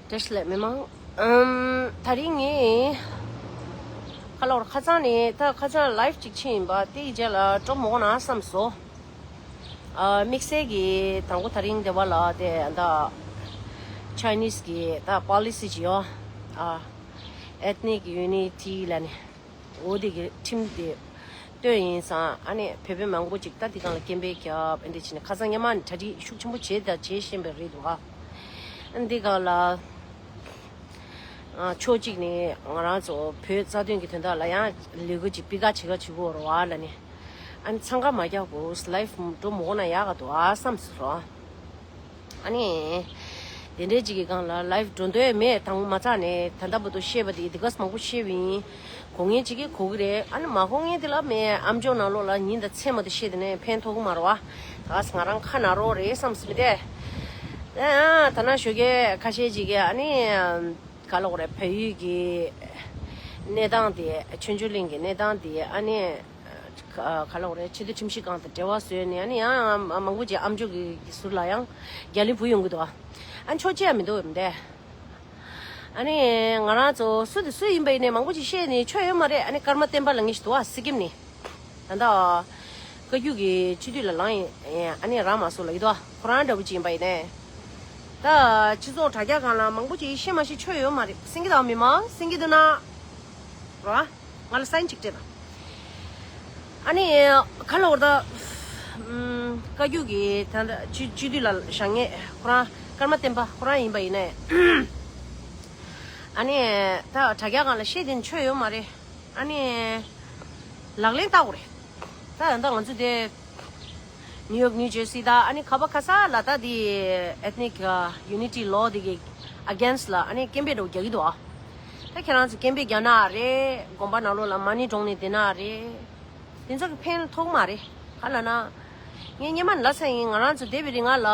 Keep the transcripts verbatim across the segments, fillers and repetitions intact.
བཀྲ་ཤིས་བདེ་ལེགས་མི་མང་། ཨམ། དེ་རིང་ངས་ཁ་ལོར་ཁ་སང་ནས་ད་ཁ་སང་ལའིབ་ཅིག་ཕྱིན་ཡིན་པ་དེའི་རྗེས་ལ་སྤྲོ་མོ་ན་བསམ་སོང་། ཨ། དམིགས་བསལ་གྱི་དང་པོ་དེ་རིང་འདི་བ་ལ་དེ་ད་ཆའི་ནིས་གི་ད་པོ་ལི་སི་ཅིག་ཡོད། ཨ། Ethnic Unity ལབ་ནས། འོ་དེ་གི་ཁྲིམས་དེ་བཏོན་ཡིན་ཙང་། ཨ་ནི་བོད་པ་མང་པོ་ཅིག་ད་དེ་སྒང་ལ་སྐད་འབོད་རྒྱབ། ཨ་འདི་བྱས་ནས་ཁ་སང་སྔོན་མ་ནས་གྲ་སྒྲིག་ཤུགས་ཆེན་པོ་བྱས་ད་བྱས་བཞིན་པ་རེད་འདུག་ཨ། ཨ་འདི་སྒང་ལ། ཨ། ཕྱོགས་གཅིག་ནས་ང་རང་ཚོ་བོད་རྩ་དོན་གྱི་དོན་དག་ལ་ཡང་ལས་འགུལ་ཅིག་སྤེལ་ག་བྱེད་ག་བྱེད་དགོས་རེད་བ་ལབ་ནས། ཨ་ནི་འཚང་ཁ་མ་རྒྱག་དགོས། ལའིབ་འགྲོ་མི་དགོས་ན་ཡག་ག་འདུག་ཨ་བསམ་སོང་། ཨ་ནི། དེ་འདྲའི་ཅིག་གི་སྒང་ལ་ལའིབ་འགྲོ་འདོད་མེད། དང་པོ་མ་ཚར་ནས་ད་ལྟ་བར་དུ་བཤད་པ་དེ་དེ་ག་ཙམ་མང་པོ་བཤད་པ་ཡིན། གོ་ངེས་ཅིག་གིས་གོ་གི་རེད། ཨ་ནི་མ་གོ་མཁན་དེ་ལ་མེད། ཨམ་ཅོག་ནང་ལོགས་ལ་ཉིན་དང་མཚན་མ་དུ་བཤད་དེ་ནས་ཕན་ཐོགས་གི་མ་རེད་བ། ད་ག་ས་ང་རང་ཁ་ན་རོགས་རེད་བསམ་སྲིད་པ་དེ། ཨ། ད་ན་ཞོགས་ཀས་ཁ་ཤས་ཅིག་གིས་ཨ་ནི། ག་ལབ་དགོས་རེད། བལ་ཡུལ་གྱི་གནས་སྟངས་དེ། ཆོས་འབྱོར་གླིང་གི་གནས་སྟངས་དེ་ཨ་ནི། ག་ག་ལབ་དགོས་རེད། ཆེས་མཐོའི་ཁྲིམས་ཞིབ་ཁང་དང་འབྲེལ་བ་བཟོས་ནས། ཨ་ནི་ཡང་མང་པོ་ཅིག་ཨམ་ཅོག་གི་གི་ཟུར་ལ་ཡང་རྒྱ་ལི་བུ་ཡོང་གི་འདུག་ཨ་ནི་ཆོག་ཅེས་མི་འདུག་མི་འདུག་ཨ་ནི་ང་རང་ཚོ་སུ་དང་སུ་ཡིན་པ་ཡིན་ནའི་མང་པོ་ཅིག་བཤད་ནས་ཆོ་ཡོད་མ་རེད། ཨ་ནི་ཀརྨ་བསྟན་པ་ལབ་མཁན་ཞིག་འདུག་ཨ། སི་ཀིམ་ནས། ད་ལྟ་བཀའ་བརྒྱུད་ཀྱི་སྤྱི་འཐུས་ལ་ལངས་ཡིན། ཨ་ནི་རང་མ་སོང་ལབ་ཀྱི་འདུག་ཁོ་རང་འདྲ་པོ་ཅིག་ཡིན་པ་ཡིན་ནའི། ད་སྤྱི་ཚོགས་དྲ་རྒྱ་སྒང་ལ་མང་པོ་ཅིག་ཤེས་མ་ཤེས་ཆོ་ཡོད་མ་རེད། གསན་གྱི་འདུག་མི་མང་གསན་གྱི་འདུག་ན། ར། ང་ལ་སའིན་ཅིག་སྤྲད་དང་། ཨ་ནི། ག་ལབ་དགོས་རེད་ད། ཨམ། བཀའ་བརྒྱུད་ཀྱི་ད་ལྟ་སྤྱི་སྤྱི་འཐུས་ལ་བཞེངས་མཁན་ཁོ་རང་ཀརྨ་བསྟན་པ་ཁོ་རང་ཡིན་པ་ཡིན་ནའི། ཨ་ནི། ད་དྲ་རྒྱ་སྒང་ལ་བཤད་དེ་ཆོ་ཡོད་མ་རེད། ཨ་ནི། ལག་ལེན་བསྟར་དགོས་རེད། ད་ད་ང་ཚོ་དེ་ནིའུ་ཡོག་ནིའུ་ཇར་སི་དང་ཨ་ནི་ག་པ་ག་ས་ལ་ད་དེ་Ethnic Unity Law དེ་གི་against ལ་ཨ་ནི་སྐད་འབོད་འདྲ་པོ་རྒྱག་གི་འདུག་ཨ། ད་ཁྱེད་རང་ཚོ་སྐད་འབོད་རྒྱག་ན་རེད། དགོན་པ་ནང་ལོགས་ལ་མ་ཎི་བགྲངས་ནས་བསྡད་ན་རེད། དེ་ཚོ་གི་ཕན་ཐོགས་མ་རེད། ག་ལབ་ན། ངས་སྔོན་མ་ནས་ལབ་ཚར་ཡིན། ང་རང་ཚོ་བསྡད་པའི་རིང་ང་ལ་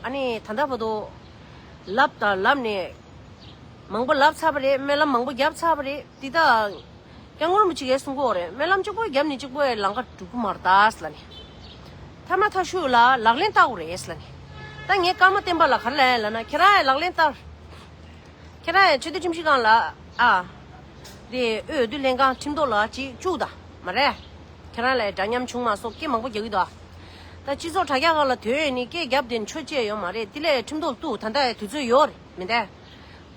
ཨ་ནི་ད་ལྟ་བར་དུ་ལབ་དང་ལབ་ནས། མང་པོ་ལབ་ཚར་བ་རེད། སྨོན་ལམ་མང་པོ་བརྒྱབ་ཚར་བ་རེད། འདི་ད་སྐྱབས་མགོན་རིན་པོ་ཆེ་གིས་གསུང་གི་ཡོད་རེད། སྨོན་ལམ་གཅིག་པོ་བརྒྱབ་ནས་གཅིག་པོ་ལམ་ཁ་འགྲོ་གི་མ་རེད་ད་ཟེར་ལབ་ནས། ཐ་མ་ཐག་ཤུགས་ལ་ལག་ལེན་བསྟར་དགོས་རེད་ཟེར་ལབ་ནས། ད་ངས་ཀརྨ་བསྟན་པ་ལ་ག་རེ་ལབ་ཡིན་ལབ་ན། ཁྱེད་རང་ཡང་ལག་ལེན་བསྟར། ཁྱེད་རང་ཡང་ཆེས་མཐོའི་ཁྲིམས་ཞིབ་ཁང་ལ། ཨ། དེ་འོས་བསྡུ་ལྷན་ཁང་ཁྲིམས་ཐོག་ལ་ཅིག་བཅུག་དང་མ་རེད། ཁྱེད་རང་ལ་འདྲ་མཉམ་བྱུང་མ་སོང་སྐད་མང་པོ་རྒྱག་གི་འདུག་ད་སྤྱི་ཚོགས་དྲ་རྒྱ་སྒང་ལ་དོན་ཡོད་ནི་སྐད་རྒྱབ་དེ་ཆོ་ཅེས་ཡོད་མ་རེད། དེ་ལས་ཁྲིམས་ཐོག་གཏུག་ད་ལྟ་དུས་ཚོད་ཡོད་རེད་མི་འདུག་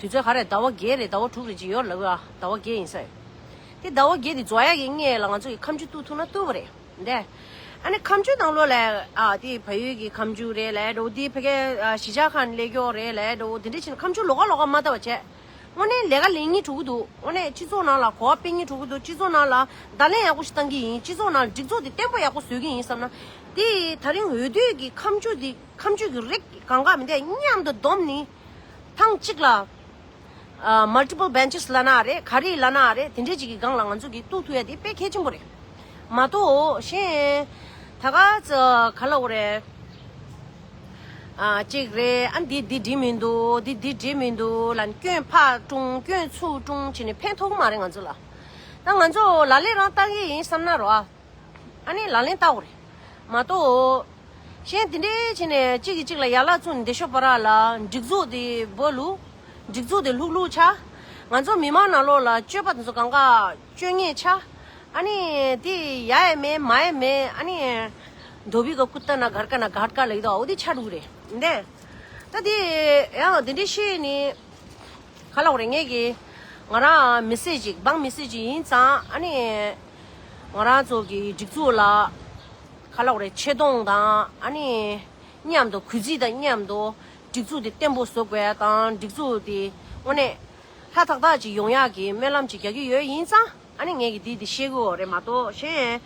དུས་ཚོད་ག་རེ་ཟླ་བ་བརྒྱད་རེད། ཟླ་བ་དྲུག་རེད་ཅིག་ཡོད་ལབ་ཡ། ཟླ་བ་བརྒྱད་ཡིན་ས་ཡོད། དེ་ཟླ་བ་བརྒྱད་དེ་རྫོགས་ཡག་གི་སྔོན་ལ་ང་ཚོ་གི་ཁ་མཆུ་གཏུག་ཐུབ་ན་གཏུག་པ་རེད་འདས། ཨ་ནི་ཁ་མཆུ་ནང་ལོགས་ལ་ཨ་དེ་བལ་ཡུལ་གྱི་ཁ་མཆུ་རེད་ལབ་འགྲོ། དེ་ཕ་གི་ཨ་གཞིས་ཆགས་ཁག་ནས་སླེབས་ཀྱི་ཡོད་རེད་ལབ་འགྲོ། དེ་འདྲ་བྱས་ནས་ཁ་མཆུ་ལོགས་ཀ་ལོགས་ཀ་མ་བལྟ་བ་བྱས། དངོས་གནས་ལས་ཀ་ལས་སྙིང་བྲོ་གི་འདུག་དངོས་གནས་སྤྱི་ཚོགས་ནང་ལ་གོ་བ་སྤེལ་སྙིང་བྲོ་གི་འདུག་སྤྱི་ཚོགས་ནང་ལ་བརྡ་ལན་ཡག་པོ་ཞིག་བཏང་གི་ཡིན། སྤྱི་ཚོགས་ནང་ལ་སྒྲིག་འཛུགས་དེ་བརྟན་པོ་ཡག་པོ་བཟོ་གི་ཡིན་བསམ་ན། དེ་ད་རིང་འོས་བསྡུ་གི་ཁ་མཆུ་དེ་ཁ་མཆུ་གི་རིགས་གང་ག་མི་འདུག་མཉམ་དུ་བསྡོམས་ནས་ཐེངས་གཅིག་ལ། ཨ། multiple benches ལབ་ན་རེད། ག་རེ་ལབ་ན་རེད། དེ་འདྲས་ཅིག་གི་སྒང་ལ་ང་ཚོ་གིས་གཏུག་ཐུབ་ཡ་དེ་དཔེ་གལ་ཆེན་པོ་རེད། མ་གཏོགས་གཞན་ད་ག་ཚོད་ག་ལབ་དགོས་རེད། ཨ། གཅིག་རེད། ཨ། འདི་འདི་འགྲིག་མི་འདུག་འདི་འདི་འགྲིག་མི་འདུག་ལབ་ནས་སྐྱོན་ཕར་དཀྲུགས་སྐྱོན་ཚུར་དཀྲུགས་བྱས་ནས་ཕན་ཐོགས་ཀྱི་མ་རེད་ང་ཚོ་ལ། ད་ང་ཚོ་ལག་ལེན་རང་བསྟར་གྱི་ཡིན་བསམ་ན་རོ། ཨ། ཨ་ནི་ལག་ལེན་བསྟར་དགོས་རེད། མ་གཏོགས། གཞན་དེ་འདྲའི་བྱས་ནས་གཅིག་གིས་གཅིག་ལ་ཡ་ལ་བཙུགས་ནས་འདི་ཤོ་པ་ར་ལ་སྒྲིག་འཛུགས་དེ་བོ་ལུ། སྒྲིག་འཛུགས་དེ་ལྷུག་ལྷུག་ཆགས། ང་ཚོ་མི་མང་ནང་ལོགས་ལ་སྤྱོད་པ་དེ་ཚོ་གང་ག་སྤྱོད་ངན་ཆགས། ཨ་ནི་དེ་ཡ་ཡ་མེད་མ་ཡ་མེད། ཨ་ནི་धोबी का कुत्ता ना घर का ना घाट का ལབ་ཀྱི་འདུག་འོ་དེ་ཆགས་འགྲོ་གི་རེད་འདས། ད་དེ་ཡང་དེ་འདྲའི་བཤད་ནི། ག་ལབ་དགོས་རེད། ངས་ཀྱི་ང་རང་མི་སེར་ཅིག་འབངས་མི་སེར་ཅིག་ཡིན་ཙང་། ཨ་ནི་ང་རང་ཚོ་གི་སྒྲིག་འཛུགས་ལ་ག་ལབ་དགོས་རེད། ཆེ་མཐོང་དང་། ཨ་ནི་མཉམ་དུ་གུས་བརྩི་དང་མཉམ་དུ་སྒྲིག་འཛུགས་དེ་བརྟན་པོ་བཟོ་དགོས་ཡ་དང་། སྒྲིག་འཛུགས་དེ་དངོས་གནས་ལྷ་ཐག་ཐག་ཅིག་ཡོང་ཡག་གི་སྨོན་ལམ་ཅིག་རྒྱག་གི་ཡོད་ཡིན་ཙང་། ཨ་ནི་ངས་ཀྱི་དེ་དེ་བཤད་གི་ཡོད་རེད་མ་གཏོགས། གཞན་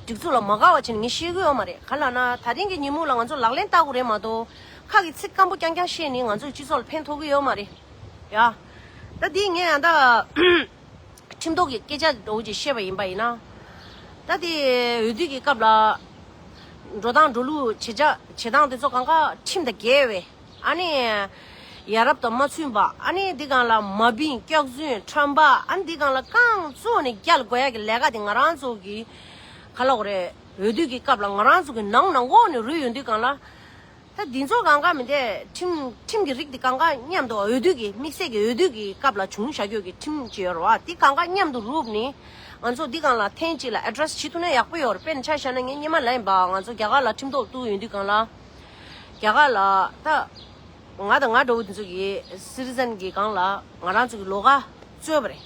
སྒྲིག་འཛུགས་ལ་མ་དགའ་བ་བྱས་ནས་ངས་བཤད་གི་ཡོད་མ་རེད། ག་ལབ་ན་ད་རིང་གི་ཉིན་མོ་ལ་ང་ཚོ་ལག་ལེན་བསྟར་དགོས་རེད་མ་གཏོགས། ཁ་གི་ཚིག་སྐམ་པོ་རྐྱང་རྐྱང་བཤད་ནས་ང་ཚོའི་སྤྱི་ཚོགས་ལ་ཕན་ཐོགས་གི་ཡོད་མ་རེད་ཡ། ད་དེ་ངས་ཡང་ད་ཁྲིམས་ཐོག་གི་སྐད་ཆ་འདྲ་བོ་ཅིག་བཤད་པ་ཡིན་པ་ཡིན་ན། ད་དེ་འོས་བསྡུ་གི་སྐབས་ལ་འགྲོ་སྟངས་འགྲོ་ལུགས་བྱེད་བྱ་བྱེད་སྟངས་དེ་ཚོ་གང་ག་ཁྲིམས་དང་འགལ་བས། ཨ་ནི་ཡ་རབས་དང་མ་མཐུན་པ། ཨ་ནི་འདི་སྒང་ལ་མ་བིང་སྐྱག་རྫུན་ཁྲམ་པ། ཨ་ནི་འདི་སྒང་ལ་རྐང་བཙུགས་ནས་རྒྱལ་དགོས་ཡ་གི་ལས་ཀ་དེ་ང་རང་ཚོ་གི་ག་ལབ་དགོས་རེད། འོས་བསྡུ་གི་སྐབས་ལ་ང་རང་ཚོ་གི་ནང་ནང་འོག་ནས་རུལ་ཡོང་དུས་སྒང་ལ། ད་འདི་ཚོ་གང་ག་མི་འདས་ཁྲིམས་ཁྲིམས་ཀྱི་རིགས་འདི་གང་ག་མཉམ་དུ་འོས་བསྡུ་གི་དམིགས་བསལ་གྱི་འོས་བསྡུ་གི་སྐབས་ལ་བྱུང་བཞག་རྒྱུ་གི་ཁྲིམས་ཅིག་ཡོད་རེད་བ། འདི་གང་ག་མཉམ་དུ་རུབ་ནི་ང་ཚོ་འདི་གང་ལ་ཐེངས་གཅིག་ལ་address་བྱེད་ཐུབ་ན་ཡག་པོ་ཡོད་རེད། དཔེར་ན་ཆ་བཞག་ན་ངས་སྔོན་མ་ལ་ཡིན་པ་ང་ཚོ་རྒྱ་གར་ལ་ཁྲིམས་ཐོག་གཏུག་ཡོང་དུས་གང་ལ་རྒྱ་གར་ལ་ད་ང་དང་ང་འདྲ་བོ་འདི་ཚོ་གི་citizen་གི་སྒང་ལ་ང་རང་ཚོ་གི་ལོགས་ཀ་རྩོད་པ་རེད།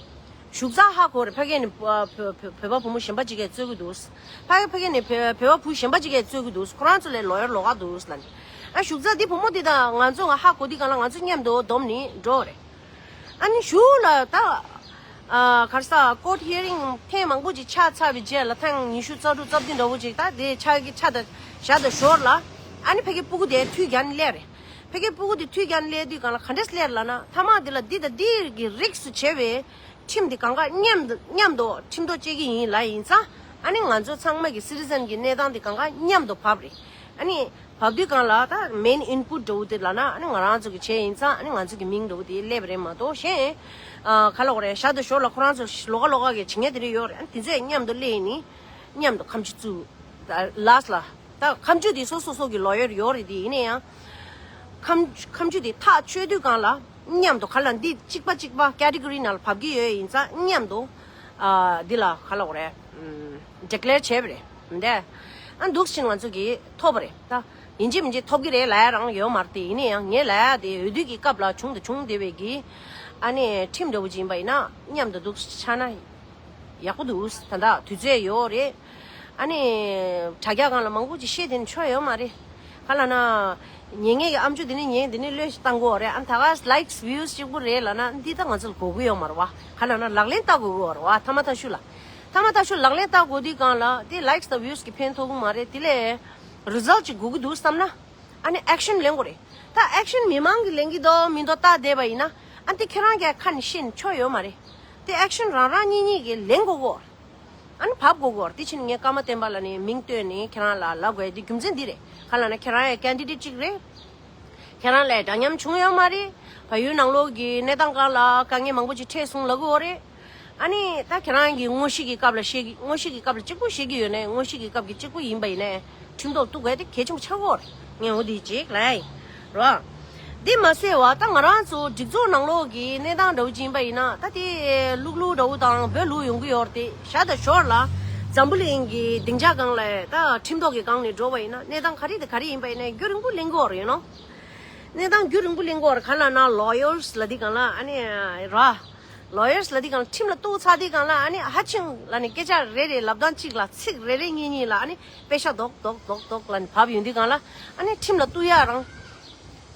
བཞུགས་ས་ཧ་གོ་རེད། ཕ་གི་ནས་བོད་བོད་པ་བུ་མོ་གཞན་པ་ཅིག་གིས་རྩོད་ཀྱི་འདུག་ཕ་གི་ཕ་གི་ནས་བོད་བོད་པ་བུ་གཞན་པ་ཅིག་གིས་རྩོད་ཀྱི་འདུག་ཁོ་རང་ཚོ་ལས་ལོ་ཡར་ལོགས་ཀ་འདུག་ལབ་ནས། ཨ་བཞུགས་ས་འདི་བུ་མོ་འདི་དང་ང་ཚོ་ང་ཧ་གོ་དུས་གང་ལ་ང་ཚོ་མཉམ་དུ་བསྡོམས་ནས་འགྲོ་རེད། ཨ་ནི་གཞུག་ལ་ད་ཨ་ག་རེ་ཟེར་court hearing་ཐེངས་མང་པོ་ཅིག་ཆགས་ཚར་བའི་རྗེས་ལ་ཐེངས་ཉི་ཤུ་རྩ་དྲུག་རྩ་བདུན་འདྲ་བོ་ཅིག་ད་དེ་ཆགས་ཀྱི་ཆགས་ད་བཞག་ད་ཞོར་ལ་ཨ་ནི་ཕ་གི་སྤུ་གུ་དེ་ཐུག་རྒྱག་ནས་སླེབས་རེད། ཕ་གི་སྤུ་གུ་དེ་ཐུག་རྒྱག་ནས་སླེབས་དུས་གང་ལ་ག་འདྲས་སླེབས་ལབ་ན་མཐའ་མ་དེ་ལ་འདི་དང་འདི་གི་རིགས་སུ་བྱས་པའི་ཁྲིམས་དེ་གང་ག་མཉམ་དུ་མཉམ་དུ་ཁྲིམས་ཐོག་བཅད་ཀྱི་ཡིན་ལབ་ཡིན་ཙང་ཨ་ནི་ང་ཚོ་ཚང་མ་གི་citizen་གི་གནས་སྟངས་དེ་གང་ག་མཉམ་དུ་བབས་རེད། ཨ་ནི་བབས་དུས་གང་ལ་ད་main input་འདྲ་བོ་དེ་ལབ་ན་ཨ་ནི་ང་རང་ཚོ་གི་བྱས་ཡིན་ཙང་ཨ་ནི་ང་ཚོ་གི་མིང་འདྲ་བོ་དེ་སླེབས་རེད་མ་གཏོགས་གཞན་ཨ་ག་ལབ་དགོས་རེད། ཞར་དང་ཞོར་ལ་ཁོ་རང་ཚོ་ལོགས་ཀ་ལོགས་ཀ་གི་བྱེད་མཁན་དེ་འདྲ་ཡོད་རེད། ཨ་ནི་དེ་ཚོས་མཉམ་དུ་སླེབས་ནི་མཉམ་དུ་ཁ་མཆུ་བཙུགས། last་ལ་ད་ཁ་མཆུ་དེ་སོ་སོ་སོ་གི་lawyer་ཡོད་རེད། དེ་ཡིན་ན་ཡང་ཁ་མཆུ་ཁ་མཆུ་དེ་ཐག་ཆོད་དུས་གང་ལ་མཉམ་དུ་ག་ལ་འདི་གཅིག་པ་གཅིག་པ་category་ནང་ལ་བབས་ཀྱི་ཡོད་ཡིན་ཙང་མཉམ་དུ་ཨ་འདི་ལ་ག་ལབ་དགོས་རེད། declare་བྱས་པ་རེད་མི་འདས། ཨ་འདུག་ཕྱིན་ང་ཚོ་གིས་ཐོབ་པ་རེད། ད་ཡིན་གཅིག་མིན་གཅིག་ཐོབ་ཀྱི་རེད་ལབ་ཡ་རང་ཡོད་མ་རེད། དེ་ཡིན་ན་ཡང་ངས་ལབ་ཡ་དེ་འོས་བསྡུ་གི་སྐབས་ལ་བྱུང་དང་བྱུང་བསྡད་པའི་གི་ཨ་ནི་ཁྲིམས་འདྲ་བོ་ཅིག་ཡིན་པ་ཡིན་ན་མཉམ་དུ་འདུག་ཆགས་ན། ཡག་པོ་འདུག་ད་ལྟ་དུས་ཚོད་ཡོད་རེད། ཨ་ནི་དྲ་རྒྱ་སྒང་ལ་མང་པོ་ཅིག་བཤད་དེ་ནི་ཆོ་ཡོད་མ་རེད། ག་ལབ་ན། ཉན་མཁན་གྱི་ཨམ་ཅོག་འདི་ནས་ཉན་འདི་ནས་བློས་ཤིག་བཏང་དགོས་རེད། ཨ་ད་ག་likes views་གཅིག་པུ་རེད་ལབ་ན་འདི་ད་ང་ཚོ་ལ་དགོས་ཀྱི་ཡོད་མ་རེད་བ། ག་ལབ་ན་ལག་ལེན་བསྟར་དགོས་ཀྱི་ཡོད་རེད་བ། ཐ་མ་ཐ་ཤུ་ལ། ཐ་མ་ཐ་ཤུ་ལག་ལེན་བསྟར་དགོས་དུས་སྒང་ལ་དེ་likes་དང་views་གི་ཕན་ཐོགས་ཀྱི་མ་རེད། དེ་ལས་result་ཅིག་དགོས་ཀྱི་འདུག་བསམ་ན། ཨ་ནི་action་ལེན་དགོས་རེད། ད་action་མི་མང་གིས་ལེན་གྱི་འདུག་མི་འདུག་བལྟ་བསྡད་པ་ཡིན་ན་ཨ་འདི་ཁྱེད་རང་གིས་ཁ་ནས་བཤད་ནས་ཆོ་ཡོད་མ་རེད། དེ་action་རང་རང་གཉིས་གཉིས་ཀྱིས་ལེན་དགོས་ཀྱི་ཡོད་རེད། ཨ་ནི་བབས་དགོས་ཀྱི་ཡོད་རེད། དེ་ཕྱིན་ངས་ཀརྨ་བསྟན་པ་ལགས་ནས་མིང་བཏོན་ནས་ཁྱེད་རང་ལ་ལབ་དགོས་ཡ་དེ་རྒྱུ་མཚན་འདི་རེད། ག་ལབ་ན་ཁྱེད་རང་ཡང་candidate་གཅིག་རེད། ཁྱེད་རང་ལ་འདྲ་མཉམ་བྱུང་ཡོད་མ་རེད། བལ་ཡུལ་ནང་ལོགས་ཀྱི་གནས་སྟངས་སྒང་ལ་དཀའ་ངལ་མང་པོ་ཅིག་འཕྲད་སོང་ལབ་ཀྱི་ཡོད་རེད། ཨ་ནི་ད་ཁྱེད་རང་གིས་དངོས་གཞི་གི་སྐབས་ལ་བཤད་ཀྱི་དངོས་གཞི་གི་སྐབས་ལ་གཅིག་པུ་བཤད་ཀྱི་ཡོད་ནའི་དངོས་གཞི་གི་སྐབས་ཀྱི་གཅིག་པུ་ཡིན་པ་ཡིན་ནའི་ཁྲིམས་ཐོག་གཏུག་དགོས་དེ་གལ་ཆེན་པོ་ཆགས་ཀྱི་ཡོད་རེད། ངས་འོ་དེ་ཅིག་ལབ་ཡ་ཡིན། རོ། འདི་མ་ཟད་བ་ད་ང་རང་ཚོ་སྒྲིག་འཛུགས་ནང་ལོགས་ཀྱི་གནས་སྟངས་འདྲ་བོ་ཅིག་ཡིན་པ་ཡིན་ན་ད་དེ་ལུག་ལུག་འདྲ་བོ་དང་བོད་ལུག་ཡོང་གི་ཡོད་རེད། དེ་ཞར་དང་ཞོར་ལ་འཛམ་བུ་གླིང་གི་སྡིངས་ཆ་སྒང་ལ་ད་ཁྲིམས་ཐོག་གི་སྒང་ནས་འགྲོ་བ་ཡིན་ན་གནས་སྟངས་ག་རེ་དང་ག་རེ་ཡིན་པ་ཡིན་ན་རྒྱུན་རིང་པོ་ལེན་གི་ཡོད་རེད་ཡིན་ནོ། གནས་སྟངས་རྒྱུན་རིང་པོ་ལེན་གི་ཡོད་རེད། ག་ལབ་ན་lawyers་ལབ་དུས་སྒང་ལ་ཨ་ནི་ར། lawyers་ལབ་དུས་སྒང་ལ་ཁྲིམས་ལ་གཏུག་ཚར་དུས་སྒང་ལ་ཨ་ནི་ཧ་ཅང་ལབ་ནས་སྐད་ཆ་རེ་རེ་ལབ་སྟངས་གཅིག་ལ་ཚིག་རེ་རེ་གཉིས་གཉིས་ལ་ཨ་ནི་པེ་ཤ་རྡོག་རྡོག་རྡོག་རྡོག་ལབ་ནས་བབས་ཡོང་དུས་སྒང་ལ་ཨ་ནི་ཁྲིམས་ལ་གཏུག་ཡ་རང་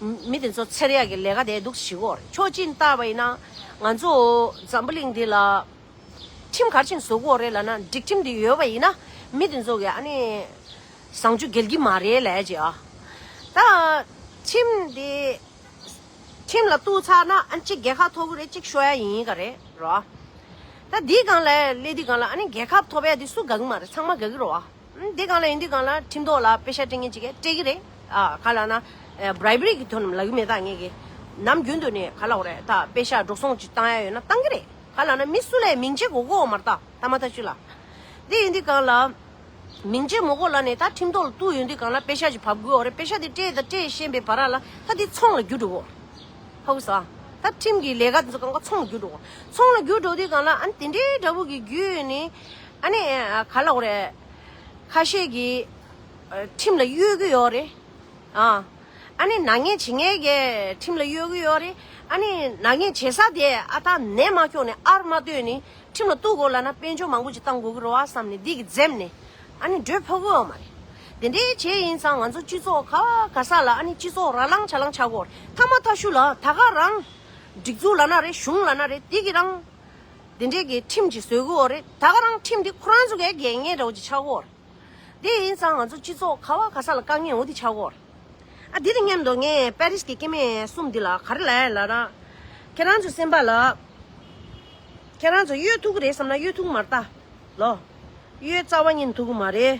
མི་དེ་ཚོ་འཚེར་ཡ་གི་ལས་ཀ་དེ་འདུག་བྱེད་ཀྱི་ཡོད་རེད། ཕྱོགས་གཅིག་ནས་བལྟས་པ་ཡིན་ན་ང་ཚོ་འཛམ་བུ་གླིང་འདི་ལ་ཁྲིམས་ག་རེ་བྱས་ནས་བཟོ་གི་ཡོད་རེད་ལབ་ན་སྒྲིག་ཁྲིམས་འདི་ཡོད་པ་ཡིན་ན་མི་དེ་ཚོ་གི་ཨ་ནི་བཟང་སྤྱོད་འགལ་གྱི་མ་རེད་ལབ་ཡ་ཅིག་ཨ། ད་ཁྲིམས་འདི་ཁྲིམས་ལ་གཏུག་ཚར་ན་ཨ་ནི་གཅིག་རྒྱལ་ཁ་ཐོབ་ཀྱི་རེད། གཅིག་ཤོར་ཡ་ཡིན་ག་རེད་རོ། ད་འདིའི་སྒང་ལ་སླེབས་དུས་སྒང་ལ་ཨ་ནི་རྒྱལ་ཁ་ཐོབ་ཡ་འདི་སུ་དགའ་གི་མ་རེད། ཚང་མ་དགའ་གི་རེད་བ། འདི་སྒང་ལ་ཡིན་དུས་སྒང་ལ་ཁྲིམས་ཐོག་ལ་པེ་ཤ་སྤྲད་མཁན་ཅིག་གིས་སྤྲད་ཀྱི་རེད། ཨ་ག་ལབ་ན་bribery་གི་དོན་ལབ་ཀྱི་མེད། ད་ངས་ཀྱི་ནམ་རྒྱུན་དུ་ནས་ག་ལབ་དགོས་རེད། ད་པེ་ཤ་འགྲོ་སོང་ཅིག་བཏང་ཡ་ཡོད་ན་བཏང་གི་རེད། ག་ལབ་ན་མི་སུ་ལ་ཡང་མིང་ཆད་དགོས་ཀྱི་ཡོད་མ་རེད། ད་ཐ་མ་ཐ་ཤུ་ལ་འདི་ཡིན་དུས་སྒང་ལ་མིང་ཆད་མི་དགོས་ལབ་ནས་ད་ཁྲིམས་ཐོག་ལ་གཏུག་ཡོང་དུས་སྒང་ལ་པེ་ཤ་ཅིག་བབས་དགོས་ཡོད་རེད། པེ་ཤ་དེ་སྤྲད་དང་སྤྲད་ཤེས་པའི་བར་ལ་ད་དེ་ཚོང་ལ་འགྱུར་འགྲོ་གི་ཡོད་རེད། ཧ་གོ་སོང་། ད་ཁྲིམས་ཀྱི་ལས་ཀ་དེ་ཚོ་སྒང་ག་ཚོང་ལ་འགྱུར་འགྲོ་གི་ཡོད། ཚོང་ལ་འགྱུར་འགྲོ་དུས་སྒང་ལ་ཨ་ནི་དེ་འདྲའི་འདྲ་བོ་གི་བརྒྱུད་ནས་ཨ་ནི་ག་ལབ་དགོས་རེད། ཁ་ཤས་ཀྱིས་ཁྲིམས་ལ་གཡོལ་གྱི་ཡོད་རེད། ཨ། ཨ་ནི་ནག་ཉེས་བྱེད་མཁན་གྱིས་ཁྲིམས་ལ་གཡོལ་གྱི་ཡོད་རེད། ཨ་ནི་ནག་ཉེས་བྱེད་ས་དེ་ཨ་ད་ནད་མ་ཁྱོག་ནས་ཨར་མ་བཏོན་ནས་ཁྲིམས་ལ་གཏུག་དགོས་ལབ་ན་དཔལ་འབྱོར་མང་པོ་ཅིག་བཏང་དགོས་ཀྱི་རེད་བ་བསམ་ནས་འདི་གི་འཛེམ་ནས་ཨ་ནི་འགྲོ་ཕོད་ཀྱི་ཡོད་མ་རེད། དེ་འདྲའི་བྱས་ཡིན་ཙང་ང་ཚོ་སྤྱི་ཚོགས་ག་བ་ག་ས་ལ་ཨ་ནི་སྤྱི་ཚོགས་ར་ལངས་ཆ་ལངས་ཆགས་ཀྱི་ཡོད་རེད། ཐ་མ་ཐ་ཤུ་ལ་ད་ག་རང་སྒྲིག་འཛུགས་ལབ་ན་རེད། གཞུང་ལབ་ན་རེད། འདི་གི་རང་དེ་འདྲའི་གི་ཁྲིམས་ཅིག་བཟོ་གི་ཡོད་རེད། ད་ག་རང་ཁྲིམས་འདི་ཁོ་རང་ཚོ་གའི་འགལ་ངེས་འདྲ་བོ་ཅིག་ཆགས་ཀྱི་ཡོད་རེད། དེ་ཡིན་ཙང་ང་ཚོ་སྤྱི་ཚོགས་ག་བ་ག་ས་ལ་དཀའ་ངལ་འོ་དེ་ཆགས་ཀྱི་ཡོད་རེད། ཨ་འདི་དང་མཉམ་དུ་ངས་པེ་རིས་ཀྱི་སྐྱེ་དམན་གསུམ་འདི་ལ་ག་རེ་ལབ་ཡ་ལབ་ན། ཁྱེད་རང་ཚོ་སེམས་པ་ལ། ཁྱེད་རང་ཚོ་གཡོལ་ཐུབ་ཀྱི་རེད་བསམ་ན་གཡོལ་ཐུབ་ཀྱི་མ་རེད་ད། ལོ། གཡོལ་རྩ་བ་ཉིད་ཐུབ་ཀྱི་མ་རེད།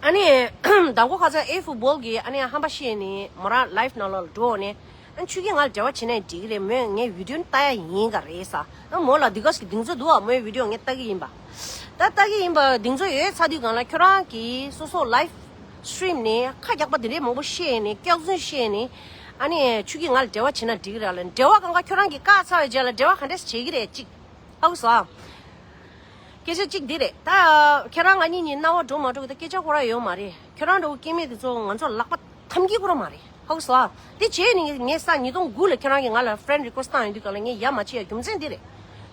ཨ་ནི། ཟླ་གོ་ཁ་ཚ་ཨེ་ཧྥུ་བོལ་གྱི་ཨ་ནི་ཧམ་པ་ཤེས་ནི་མོ་རང་ལའིབ་ནང་ལོགས་ལ་འགྲོ་ནས། ཨ་ཆུ་གི་ང་ལ་འབྲེལ་བ་བྱེད་ནས་འགྲིག་གི་རེད། མོས་ངའི་བི་ཌིའོ་ནི་ལྟ་ཡ་ཡིན་ག་རེད་ས། ཨ་མོ་ལ་འདི་ག་ཞིག་གདེང་ཚོད་འདུག་ཨ། མོའི་བི་ཌིའོ་ངས་ལྟ་གི་ཡིན་པ། ད་ལྟ་གི་ཡིན་པ་གདེང་ཚོད་ཡོད་ཚ་དུས་སྒང་ལ་ཁྱོད་རང་གིས་སོ་སོ་ལའིབ་ སི་ཊི་རིམ་ནས་ཁ་རྒྱག་པ་དེ་འདྲའི་མང་པོ་བཤད་ནས་སྐྱག་རྫུན་བཤད་ནས། ཨ་ནི་ཁྱོད་ཀྱིས་ང་ལ་འབྲེལ་བ་བྱེད་ན་འགྲིག་གི་རེད་ལ། འབྲེལ་བ་གང་ག་ཁྱོད་རང་གིས་བཀག་ཚར་བའི་རྗེས་ལ་འབྲེལ་བ་ག་འདྲས་བྱེད་ཀྱི་རེད་ཅིག་ཧ་གོ་སོང་ཨ། སྐད་ཆ་གཅིག་འདི་རེད་ད། ཁྱེད་རང་ང་གཉིས་གཉིས་རྣ་བ་འགྲོ་མ་འགྲོ་གི་ད་སྐད་ཆ་ཁོ་ར་ཡོད་མ་རེད། ཁྱོད་རང་འདྲ་བོ་སྐྱེ་དམན་དེ་ཚོ་ང་ཚོ་ལག་པ་ཐམ་གྱི་ཁོ་ར་མ་རེད། ཧ་གོ་སོང་ཨ། དེ་བྱས་ནས་ངས་ས་ཉིས་སྟོང་དགུ་ལ་ཁྱོད་རང་གིས་ང་ལ་ཕི་རེན་ཌི་རི་ཀུ་ཨེ་སི་ཊི་བཏང་ཡོང་དུས་ག་ལ་ངས་ཡ་མ་བྱེད་ཡ་རྒྱུ་མཚན་འདི་རེད།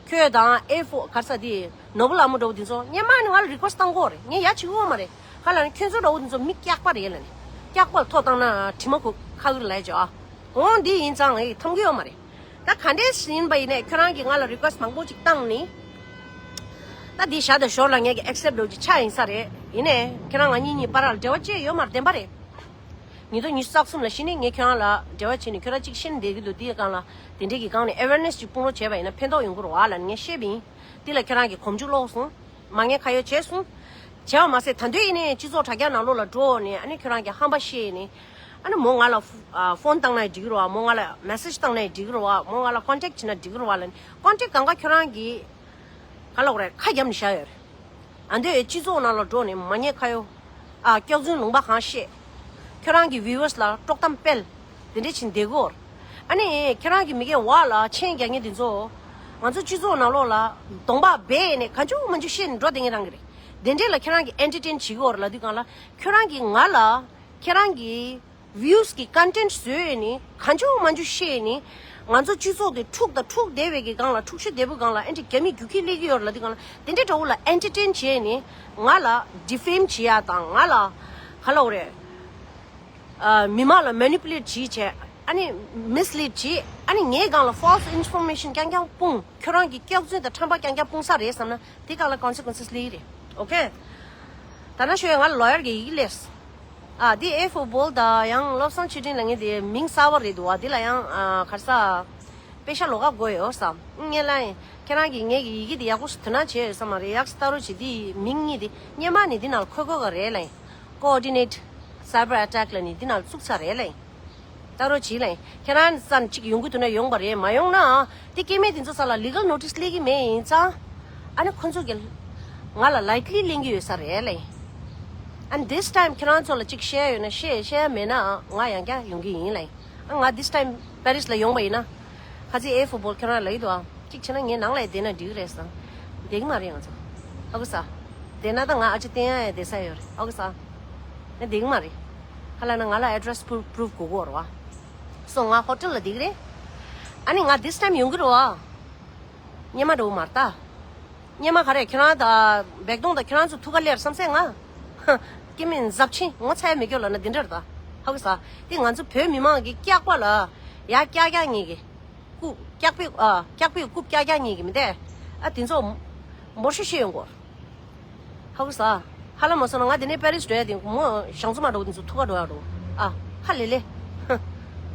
ཁྱོད་དང་ཨེ་ཕོ་ག་རེ་ཟེར་དེ་ནོ་བུལ་ལྷ་མོ་འདྲ་བོ་དེ་ཚོ་སྔོན་མ་ནས་ང་ལ་རི་ཀུ་ཨེ་སི་ཊི་བཏང་གི་ཡོད་རེད། ངས་ཡ་བྱེད་ཀྱི་ཡོད་མ་རེད། ག་ལ་ནི་ཁྱོད་ཚོ་འདྲ་བོ་དེ་ཚོ་མི་སྐྱག་པ་རེད་ལ་ནི། སྐྱག་པ་ལ་ཐོ་བཏང་ན་དྲི་མ་ཁུག་ཁ་གིར་ལས་ཅོ་ཨ། འོང་འདི་ཡིན་ཙང་ངས་ཐམ་གྱི་ཡོད་མ་རེད། ད་ག་འདྲས་ཡིན་པ་ཡིན་ནས་ཁྱོད་རང་གིས་ང་ལ་རི་ཀུ་ཨེ་སི་ཊི་མང་པོ་ཅིག་བཏང་ནི། ད་འདི་བཞག་དང་ཞོར་ལ་ངས་ཀྱི་ཨེག་སེབ་འགྲོ་གི་ཆ་ཡིན་ས་རེད། ཡིན་ནས་ཁྱོད་རང་ང་གཉིས་གཉིས་བར་ལ་འབྲེལ་བ་བཅད་ཡོད་མ་རེད། བདེན་པ་རེད། ཉིས་སྟོང་ཉི་ཤུ་རྩ་གསུམ་ལ་གཞི་ནས་ངས་ཁྱོད་རང་ལ་འབྲེལ་བ་བྱས་ནས་ཁྱོད་རང་གཅིག་ཤེས་ནས་བསྡད་ཀྱི་འདུག་དེའི་སྒང་ལ་དེ་འདྲས་ཀྱི་སྒང་ནས་ཨེ་ཝེར་ནེ་སི་ཅིག་སྤུངས་རོགས་བྱས་པ་ཡིན་ན་ཕན་ཐོགས་ཡོང་གི་རེད་བ་ལབ་ནས་ངས་བཤད་པ་ཡིན། དེ་ལ་ཁྱོད་རང་གིས་གོམ་བཅུག་ལོག་སོང་། མ་ངན་ཁ་ཡོད་བྱས་སོང་། བྱས་པ་མ་ཟད་ད་དུང་ཡིན་ནའི་སྤྱི་ཚོགས་དྲ་རྒྱ་ནང་ལོགས་ལ་འགྲོ་ནས་ཨ་ནི་ཁྱོད་རང་གི་ཧམ་པ་བཤད་ནས། ཨ་ནི་མོ་ང་ལ་ཕོ་ཨ་ཕོན་བཏང་ན་འགྲིག་གི་རེད་བ། མོ་ང་ལ་མེ་སེཇ་བཏང་ན་འགྲིག་གི་རེད་བ། མོ་ང་ལ་ཀོན་ཊེག་བྱེད་ན་འགྲིག་གི་རེད་བ་ལབ་ནས་ཀོན་ཊེག་གང་ག་ཁྱོད་རང་གིས་ག་ལབ་དགོས་རེད། ཁ་བརྒྱབ་ནས་བཞག་ཡོད་རེད། ཨ་འདོད་སྤྱི་ཚོགས་ནང་ལ་འགྲོ་ནས་མ་ཉེས་ཁ་གཡོག་ཨ་སྐྱག་རྫུན་ལུང་པ་གང་བཤད། ཁྱོད་རང་གི་བིའུ་ཝར་སི་ལ་དཀྲོག་གཏམ་སྤེལ། དེ་འདྲས་བྱེད་བསྡད་ཀྱི་ཡོད་རེད། ཨ་ནི་ཁྱེད་རང་གི་མི་སྒེར་བ་ལ་མཆན་རྒྱག་མཁན་དེ་ཚོ། ང་ཚོ་སྤྱི་ཚོགས་ནང་ལོགས་ལ་གདོང་པ་སྦས་ནས་གང་བྱུང་མང་བྱུང་བཤད་ནས་འགྲོ་བསྡད་མཁན་རང་གི་རེད། དེ་འདྲས་ལ་ཁྱེད་རང་གིས་ཨེན་ཊར་ཊེན་བྱེད་ཀྱི་ཡོད་རེད་ལབ་དུས་སྒང་ལ། ཁྱོད་རང་གིས་ང་ལ། ཁྱེད་རང་གི་བིའུ་ཝར་སི་གི་ཀོན་ཊེན་ཊི་བཟོས་ནས་གང་བྱུང་མང་བྱུང་བཤད་ནས། ང་ཚོ་སྤྱི་ཚོགས་དེ་འཁྲུག་དང་འཁྲུག་བསྡད་པའི་གི་སྒང་ལ། འཁྲུག་ཤོས་བསྡད་པའི་སྒང་ལ་ཨེ་འདྲས་རྒྱ་མི་རྒྱུག་ཁྱི་སླེབས་ཀྱི་ཡོད་རེད་ལབ་དུས་སྒང་ལ། དེ་འདྲས་འདྲ་བོ་ལ་ཨེན་ཊར་ཊེན་བྱས་ནས་ང་ལ་ཌི་ཕེམ་བྱེད་ཡ་དང་། ང་ལ་ག་ལབ་དགོས་རེད། ཨ། མི་མང་ལ་མེ་ནི་པུ་ལེཊ་བྱེད་བྱས། ཨ་ནི་མིས་ལིཌ་བྱེད། ཨ་ནི་ངའི་སྒང་ལ་ཕོལ་སི་ཨིན་ཕོར་མེ་ཤན་རྐྱང་རྐྱང་སྤུངས། ཁྱོད་རང་གི་སྐྱག་རྫུན་དང་ཁྲམ་པ་རྐྱང་རྐྱང་སྤུངས་ས་རེད་བསམ་ན། དེ་སྒང་ལ་ཀོན་སི་ཀུན་སི་སླེབས་ཀྱི་རེད། ཨོ་ཁེ། ད་ནང་བཞིན་ང་ལོ་ཡར་གྱི་ཡི་གེ་སླེབས། ཨ། འདི་ཨེ་ཕོར་བོལ་དང་ཡང་བློ་བཟང་ཆོས་སྒྲོན་ལབ་མཁན་དེ་མིང་གསར་པ་རེད་འདུག་བ། འདི་ལ་ཡང་། ཨ། ག་རེ་ཟེར། པེ་ཤ་ལོགས་ཀ་དགོས་ཡོད་བསམ། ངས་ལབ་ཡིན། ཁྱེད་རང་གིས་ངེད་ཀྱི་ཡི་གེ་འདི་ཡག་པོ་དོ་སྣང་བྱས་ཡོད་ས་མ་རེད། ཡག་ས་ལྟ་རོགས་བྱེད། འདི་མིང་གཉིས་འདི་སྔོན་མ་ནས་འདི་ནང་ལ་འཁོད་འཁོད་ག་རེད་ལབ་ཡིན། Coordinate Cyber Attack ལབ་ནས་འདི་ནང་ལ་བཙུགས་ཚར་རེད་ལབ་ཡིན། ལྟ་རོགས་བྱེད་ལབ་ཡིན། ཁྱེད་རང་ཙམ་གཅིག་ཡོང་གི་འདུག་ན་ཡོང་པ་རེད། མ་ཡོང་ན་དེ་སྐྱེ་དམན་དེ་ཚོ་ས་ལ་ལི་གལ་ནོ་ཊིས་སླེབས་ཀྱི་མེད་ཡིན་ཙང་། ཨ་ནི་ཁོ་ཚོ་གི་ང་ལ་ལའིག་ལི་ལེན་གྱི་ཡོད་ས་རེད་ལབ་ཡིན། And this time ཁྱེད་རང་ཚོ་ལ་གཅིག་བཤད་ཡོད་ན་བཤད། བཤད་མེད་ན་ང་ཡང་བསྐྱར་ཡོང་གི་ཡིན་ལབ་ཡིན། ཨ། ང་this time པེ་རིས་ལ་ཡོང་པ་ཡིན་ན། ཁ་ཚིག་ཨེ་ཕོར་བོལ་ཁྱེད་རང་ལབ་ཀྱི་འདུག་ཨ། གཅིག་བྱས་ན་ངའི་ནང་ལ་བསྡད་ན་འགྲིག་གི་རེད་བསམ། བསྡད་ཀྱི་མ་རེད་ང་ཚོ། ཧ་གོ་སོང་། བསྡད་ན་ད་ང་ཨ་ཅེ་བསྟན་ཡ་ཡ་བསྡད་ས་ཡོད་རེད། ཧ་གོ་སོང་། ང་བསྡད་ཀྱི་མ་རེད། ག་ལབ་ན་ང་ལ་ཨེ་ཌི་རེ་སི་པུ་རུབ་པུ་རུབ་དགོས་ཀྱི་ཡོད་རེད་བ། སོ་ང་ཧོ་ཊེལ་ལ་བསྡད་ཀྱི་རེད། ཨ་ནི་ང་this time ཡོང་གི་རེད་བ། སྔོན་མ་འདྲ་བོ་མ་རེད་ད། སྔོན་མ་ག་རེ། ཁྱེད་རང་དང་བེག་དོང་དང་ཁྱེད་རང་ཚོ་ཐུག་ག་སླེབས་བསམ་སེ་ང་། སྐྱེ་དམན་ཟབ་ཆེན་ངོ་ཚ་ཡ་མེད་སྐྱོ་ལབ་ན་འདི་འདྲ་རེད་ད། ཧ་གོ་སོང་། དེ་ང་ཚོ་བོད་མི་མང་གི་སྐྱག་པ་ལ་ཡ་སྐྱག་སྐྱག་ཉིད་ཀྱི། རྐུབ་སྐྱག་པའི། ཨ། སྐྱག་པའི་རྐུབ་སྐྱག་སྐྱག་ཉིད་ཀྱི་མི་འདུག་ཨ། དེ་ཚོ་འབོར་ཤོག་བཤད་ཡོང་གོ། ཧ་གོ་སོང་། ཧ་ལམ་མ་སོང་ན་ང་དེ་ནས་པེ་རིས་འགྲོ་ཡ་དེ་མོ་ཞང་ཚོ་མ་འགྲོ་དེ་ཚོ་ཐུག་ག་འགྲོ་ཡ་འགྲོ། ཨ། ཧ་ལས་ལས། ཧ།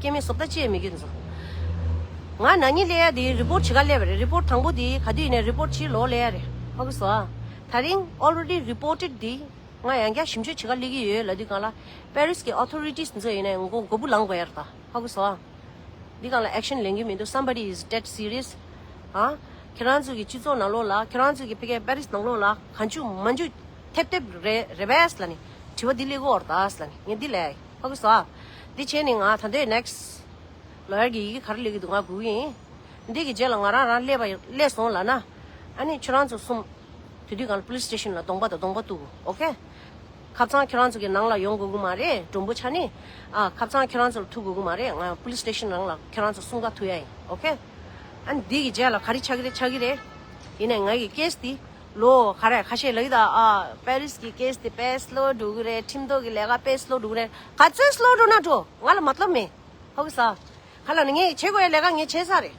སྐྱེ་དམན་བཟོ་ལྟ་ཅི་ཡང་མེད་རྒྱུ་དེ་ཚོ། ང་ན་ནིང་སླེབས་ཡ་དེ་རི་པོར་ཊི་བྱེད་ག་སླེབས་པ་རེད། རི་པོར་ཊི་དང་པོ་དེ་ག་དུས་ཡིན་ནའི་རི་པོར་ཊི་བྱེད་ལོག་སླེབས་ཡ་རེད། ཧ་གོ་སོང་། ད་རིང་already reported དེ་ང་ཡང་བསྐྱར་ཞིབ་འཇུག་བྱེད་ག་སླེབས་ཀྱི་ཡོད་ལབ་དུས་སྒང་ལ། པེ་རིས་ཀྱི་ཨོ་ཐོ་རི་ཊིས་དེ་ཚོ་ཡིན་ནའི་མགོ་མགོ་སྦུག་ལངས་དགོས་ཡ་རེད་ད། ཧ་གོ་སོང་། འདི་སྒང་ལ་ཨེག་ཤན་ལེན་གྱི་མི་འདུག Somebody is dead serious. ཨ། ཁྱེད་རང་ཚོ་གི་སྤྱི་ཚོགས་ནང་ལོགས་ལ། ཁྱེད་རང་ཚོ་གི་ཕ་གིའི་པེ་རིས་ནང་ལོགས་ལ་གང་བྱུང་མང་བྱུང་ཐེབས་ཐེབས་རེད་རེད་པས་ལབ་ནས་དྲི་བ་འདི་སླེབས་ཀྱི་ཡོད་རེད་ད་ལབ་ནས་ངས་འདི་ལབ་ཡ་ཡིན། ཧ་གོ་སོང་ཨ། འདི་བྱས་ནས་ང་ད་ལྟའི་ནེག་སི་ཊི་ལོ་ཡར་གྱི་ཡི་གེ་ག་རེ་སླེབས་ཀྱི་འདུག་ང་སྒུག་གི་ཡིན། འདི་གི་རྗེས་ལ་ང་རང་རང་སླེབས་པ་སླེབས་སོང་ལབ་ན། ཨ་ནི་ཁྱེད་རང་ཚོ་གསུམ། དེ་དུས་སྒང་ལ་པོ་ལིས་སི་ཊེ་ཤན་ལ་གདོང་པ་དང་གདོང་པ་གཏུག་གོ། ཨོ་ཁེ། ཁ་སང་ཁྱེད་རང་ཚོ་གི་ནང་ལ་ཡོང་དགོས་ཀྱི་མ་རེད། མགྲོན་པོ་ཆགས་ནས། ཨ། ཁ་སང་ཁྱེད་རང་ཚོ་ལ་ཐུག་དགོས་ཀྱི་མ་རེད། ང་པོ་ལིས་སི་ཊེ་ཤན་ནང་ལ་ཁྱེད་རང་ཚོ་གསུམ་ཀ་ཐུག་ཡ་ཡིན། ཨོ་ཁེ། ཨ་ནི་འདི་གི་རྗེས་ལ་ག་རེ་ཆགས་ཀྱི་རེད། ཆགས་ཀྱི་རེད། ཡིན་ནའི་ང་གི་ཀེ་སི་དེ་ལོ་ག་རེ་ཁ་ཤས་ལབ་ཀྱི་ད། ཨ། པེ་རིས་ཀྱི་ཀེ་སི་དེ་དཔེ་སི་ལོ་འགྲོ་གི་རེད། ཁྲིམས་ཐོག་གི་ལས་ཀ་དཔེ་སི་ལོ་འགྲོ་གི་རེད། ག་ཚོད་སི་ལོ་འགྲོ་ན་འགྲོ། ང་ལ་མ་ཏོབ་མེད། ཧ་གོ་སོང་། ག་ལབ་ན་ངས་བྱེད་དགོས་ཡ་ལས་ཀ་ངས་བྱས་ཚར་རེད།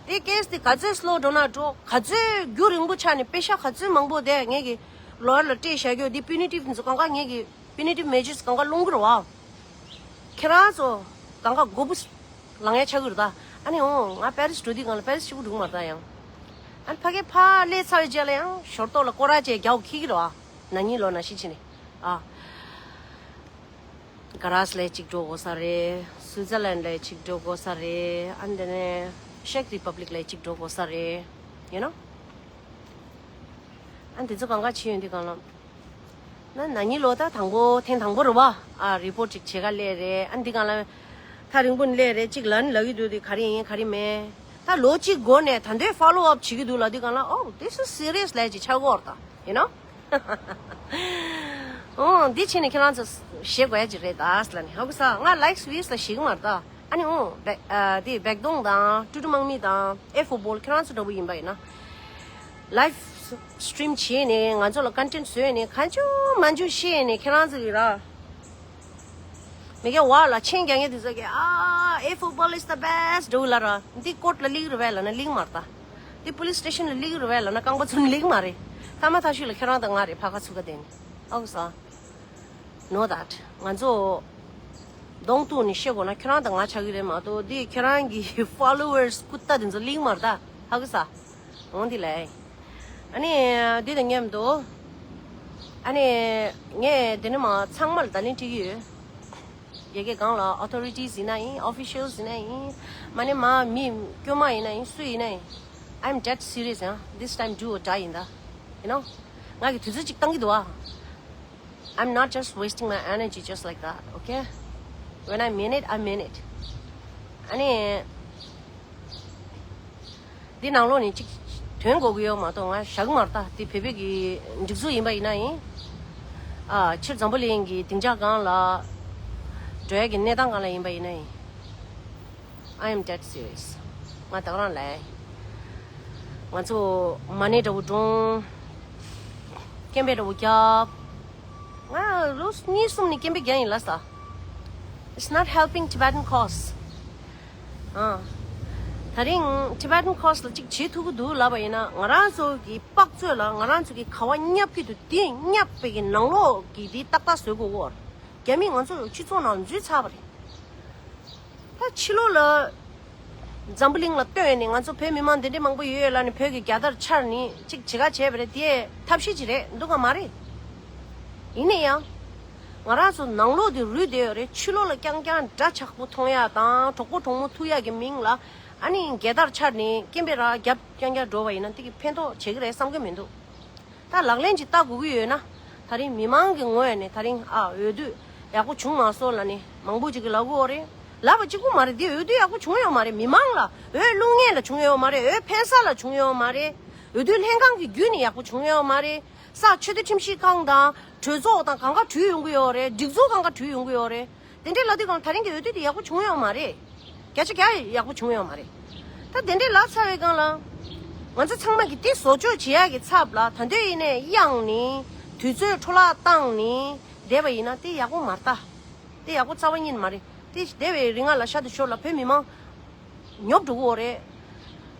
དེ་ཀེ་སི་དེ་ག་ཚོད་སི་ལོ་འགྲོ་ན་འགྲོ། ག་ཚོད་རྒྱུན་རིང་པོ་ཆགས་ནས་པེ་ཤ་ག་ཚོད་མང་པོ་དེ་ངེད་ཀྱི་ལོ་ཡར་ལ་སྤྲད་བཞག་རྒྱུ་དེ། པུ་ནི་ཊིབ་དེ་ཚོ་གང་ག་ངེད་ཀྱི་པུ་ནི་ཊིབ་མེ་ཇར་སི་གང་ག་སློང་གི་རེད་བ། ཁྱེད་རང་ཚོ་གང་ག་མགོ་བོ་ལངས་ཡ་ཆགས་ཀྱི་རེད་ད། ཨ་ནི་འོ་ང་པེ་རིས་འགྲོ་དུས་སྒང་ལ་པེ་རིས་གཅིག་པུ་འགྲོ་གི་མ་རེད་ད་ཡང་། ཨ་ནི་ཕ་གི་ཕར་སླེབས་ཚར་བའི་རྗེས་ལ་ཡང་ཞོར་ཏོག་ལ་སྐོར་ར་བྱས་རྒྱག་འཁྱེར་གྱི་རེད་བ། ན་ནིང་ལོ་ནང་བཞིན་བྱས་ནས། ཨ། གྷ་རཱ་སི་ལ་གཅིག་འགྲོ་དགོས་ས་རེད། སུའི་ཛར་ལན་ལ་གཅིག་འགྲོ་དགོས་ས་རེད། ཨ་ནི་དེ་ནས་ཤེག་རི་པབ་ལིག་ལ་གཅིག་འགྲོ་དགོས་ས་རེད། ཡིན་ནོ། ཨ་ནི་དེ་ཚོ་གང་ག་བྱེད་ཡོང་དུས་སྒང་ལ། ན་ན་ནིང་ལོ་ད་དང་པོ་ཐེངས་དང་པོ་རེད་བ། ཨ་རི་པོར་ཊི་ཅིག་བྱེད་ག་སླེབས་རེད། ཨ་འདི་གང་ལ་ཐག་རིང་པོ་ནས་སླེབས་རེད། ཅིག་ལབ་ནི་ལབ་ཀྱི་འདུག་དེ་ག་རེ་ཡིན་ག་རེ་མེད། ད་ལོ་གཅིག་འགོར་ནས་ད་འདོད་ཕོ་ལོ་ཨབ་བྱེད་ཀྱི་འདུག་ལབ་དུས་གང་ལ། Oh, this is serious ལབ་ཅིག་ཆགས་ཀྱི་ཡོད་རེད་ད། You know? ཨོ་འདི་བྱས་ནས་ཁྱེད་རང་ཚོ་ཞེད་དགོས་ཡ་ཅིག་རེད་ད་ལབ་ནས། ཧ་གོ་སོང་། ང་ལའིཀ་སི་ཝིའུ་སི་ལ་ཞེད་ཀྱི་མ་རེད་ད། ཨ་ནི་ཨོ་བེ་ཨ་དེ་བེག་དོང་དང་ཀྲུ་ཀྲུ་དམག་མི་དང་ཨེ་ཧྥུ་བོལ་ཁྱེད་རང་ཚོ་འདྲ་པོ་ཡིན་པ་ཡིན་ན། ལའིབ་སི་ཊི་རིམ་བྱས་ནས་ང་ཚོ་ལ་ཀོན་ཊེན་ཊི་བཟོས་ནས་གང་བྱུང་མང་བྱུང་བཤད་ནས་ཁྱེད་རང་ཚོ་གི་ར། མི་སྐད་བ་ལ་མཆན་རྒྱག་མཁན་དེ་ཚོ་གིས། ཨ་ཨེ་ཧྥུ་བོལ་is the best འགྲོ་ལ་ར། འདི་ཀོརཊ་ལ་ལིག་རེད་པས་ལབ་ན་ལིག་མ་རེད་ད། འདི་པོ་ལིས་སི་ཊེ་ཤན་ལ་ལིག་རེད་པས་ལབ་ན་རྐང་པ་ཚུགས་ན་ལིག་མ་རེད། ཐ་མ་ཐག་ཆོད་ལ་ཁྱེད་རང་དང་ང་རེད། ཕ་ཁ་ཚུགས་ཀ་བསྡད་ནས། ཨོ་ས། Know that. ང་ཚོ་གདོང་གཏུགས་ནས་བཤད་དགོས་ན་ཁྱེད་རང་དང་ང་ཆགས་ཀྱི་རེད་མ་གཏོགས། འདི་ཁྱེད་རང་གི་ཕོ་ལོ་ཝར་སི་ཀུ་ཏ་དེ་ཚོ་ལིག་མ་རེད་ད། ཧ་གོ་ས། འོང་འདི་ལས། ཨ་ནི་འདི་དང་མཉམ་དུ། ཨ་ནི་ངས་འདི་ནས་མར་ཚང་མ་ལ་བརྡ་ལན་སྤྲད་ཀྱི་ཡོད། རྒྱ་སྐད་སྒང་ལ་ཨོ་ཐོ་རི་ཊིས་ཡིན་ན་ཡིན། ཨོ་ཕི་ཤལ་ཡིན་ན་ཡིན། མ་ནི་མ་མི་དཀྱུས་མ་ཡིན་ན་ཡིན། སུ་ཡིན་ན་ཡིན། I'm dead serious, yeah. This time do or die ཡིན་ད། You know? ང་གི་དུས་ཚོད་ཅིག་བཏང་གི་འདུག་ཨ། I'm not just wasting my energy just like that, okay? When I mean it, I mean it. ཨ་ནི། འདི་ནང་ལོགས་ནས་ཅིག་དོན་གོ་གི་ཡོད་མ་གཏོགས་ང་བཞག་གི་མ་རེད་ད། འདི་བོད་པའི་གི་སྒྲིག་འཛུགས་ཡིན་པ་ཡིན་ན་ཡིན། ཨ་ཕྱིར་འཛམ་བུ་གླིང་གི་སྡིངས་ཆ་སྒང་ལ་འགྲོ་ཡ་གི་གནས་སྟངས་སྒང་ལ་ཡིན་པ་ཡིན་ན་ཡིན། I am dead serious. ང་ད་ག་རང་ལས། ང་ཚོ་མ་ཎི་འདྲ་བོ་སྒྲོངས། སྐད་འབོད་འདྲ་བོ་རྒྱབ། ང་ལོ་གཉིས་གསུམ་ནས་སྐད་འབོད་རྒྱག་ཡིན་ལབ་ས། It's not helping Tibetan cause. ཨ། ད་རིང་Tibetan cause ལ་ཅིག་བྱེད་ཐུབ་ཀྱི་འདུག་ལབ་པ་ཡིན་ན། ང་རང་ཚོ་གི་དཔག་ཚོད་ལ་ང་རང་ཚོ་གི་ག་བ་བརྙབ་ཀྱི་འདུག་དེ་བརྙབ་པའི་གི་ནང་ལོགས་ཀྱི་དེ་ཏག་ཏག་བཟོ་དགོས་ཀྱི་ཡོད་རེད། རྒྱ་མིས་ང་ཚོ་སྤྱི་ཚོགས་ནང་འཛུལ་ཚར་བ་རེད། ད་ཕྱི་ལོགས་ལ་འཛམ་བུ་གླིང་ལ་སྟོན་ནས་ང་ཚོ་བོད་མི་མང་འདི་འདྲའི་མང་པོ་ཡོད་ལབ་ནས་བོད་ཀྱི་རྒྱལ་དར་འཕྱར་ནས་ཅིག་བྱེད་ག་བྱས་པ་རེད། དེ་ཐབས་ཤེས་ཅིག་རེད་འདུག་ག་མ་རེད། ཡིན་ན་ཡང་། ང་རང་ཚོ་ནང་ལོགས་དེ་རུལ་བསྡད་ཡོད་རེད། ཕྱི་ལོགས་ལ་རྐྱང་རྐྱང་འདྲ་ཆགས་པོ་མཐོང་ཡ་དང་གྲོགས་པོ་གྲོགས་མོ་ཐུག་ཡ་གི་མིང་ལ་ཨ་ནི་རྒྱལ་དར་འཕྱར་ནས་སྐད་འབོད་ར་རྒྱབ་རྐྱང་རྐྱང་འགྲོ་བ་ཡིན་ན་དེ་གི་ཕན་ཐོགས་བྱེད་ཀྱི་རེད་བསམ་གི་མི་འདུག་ད་ལག་ལེན་ཅིག་བསྟར་དགོས་ཀྱི་ཡོད་ན། ད་རིང་མི་མང་གི་ངོས་ནས་ད་རིང་ཨ་འོས་བསྡུ་ཡག་པོ་བྱུང་མ་སོང་ལབ་ནས་མང་པོ་ཅིག་གིས་ལབ་ཀྱི་ཡོད་རེད། ལབ་པ་གཅིག་པུ་མ་རེད། འདི་འོས་བསྡུ་ཡག་པོ་བྱུང་ཡོད་མ་རེད། མི་མང་ལ་འོས་བླུག་མཁན་ལ་བྱུང་ཡོད་མ་རེད། འོས་འཕེན་ས་ལ་བྱུང་ཡོད་མ་རེད། འོས་བསྡུ་ལྷན་ཁང་གི་བརྒྱུད་ནས་ཡག་པོ་བྱུང་ཡོད་མ་རེད། ས་ཆེས་མཐོའི་ཁྲིམས་ཞིབ་ཁང་དང་གྲོས་ཚོགས་དང་གང་ག་བྲུས་ཡོང་གི་ཡོད་རེད། སྒྲིག་འཛུགས་གང་ག་བྲུས་ཡོང་གི་ཡོད་རེད། དེ་འདྲའི་ལབ་དུས་གང་ད་རིང་གི་འོས་བསྡུ་དེ་ཡག་པོ་བྱུང་ཡོད་མ་རེད། བརྒྱ་ཆ་བརྒྱ་ཡག་པོ་བྱུང་ཡོད་མ་རེད། ད་དེ་འདྲའི་ལབ་ཚར་བའི་སྒང་ལ། ང་ཚོ་ཚང་མ་གིས་དེ་བཟོ་བཅོས་བྱེད་ཡག་གི་ཚབ་ལ་ད་དུང་ཡིན་ནའི་གཡེང་ནས་དུས་ཚོད་འཕྲོ་བརླག་བཏང་ནས་བསྡད་པ་ཡིན་ན་དེ་ཡག་པོ་མ་རེད་ད། དེ་ཡག་པོ་རྩ་བ་ཉིད་མ་རེད། དེ་བསྡད་པའི་རིང་ལ་ཤ་དུ་ཤོར་ལ་བོད་མི་མང་ཉོབ་འགྲོ་གི་ཡོད་རེད།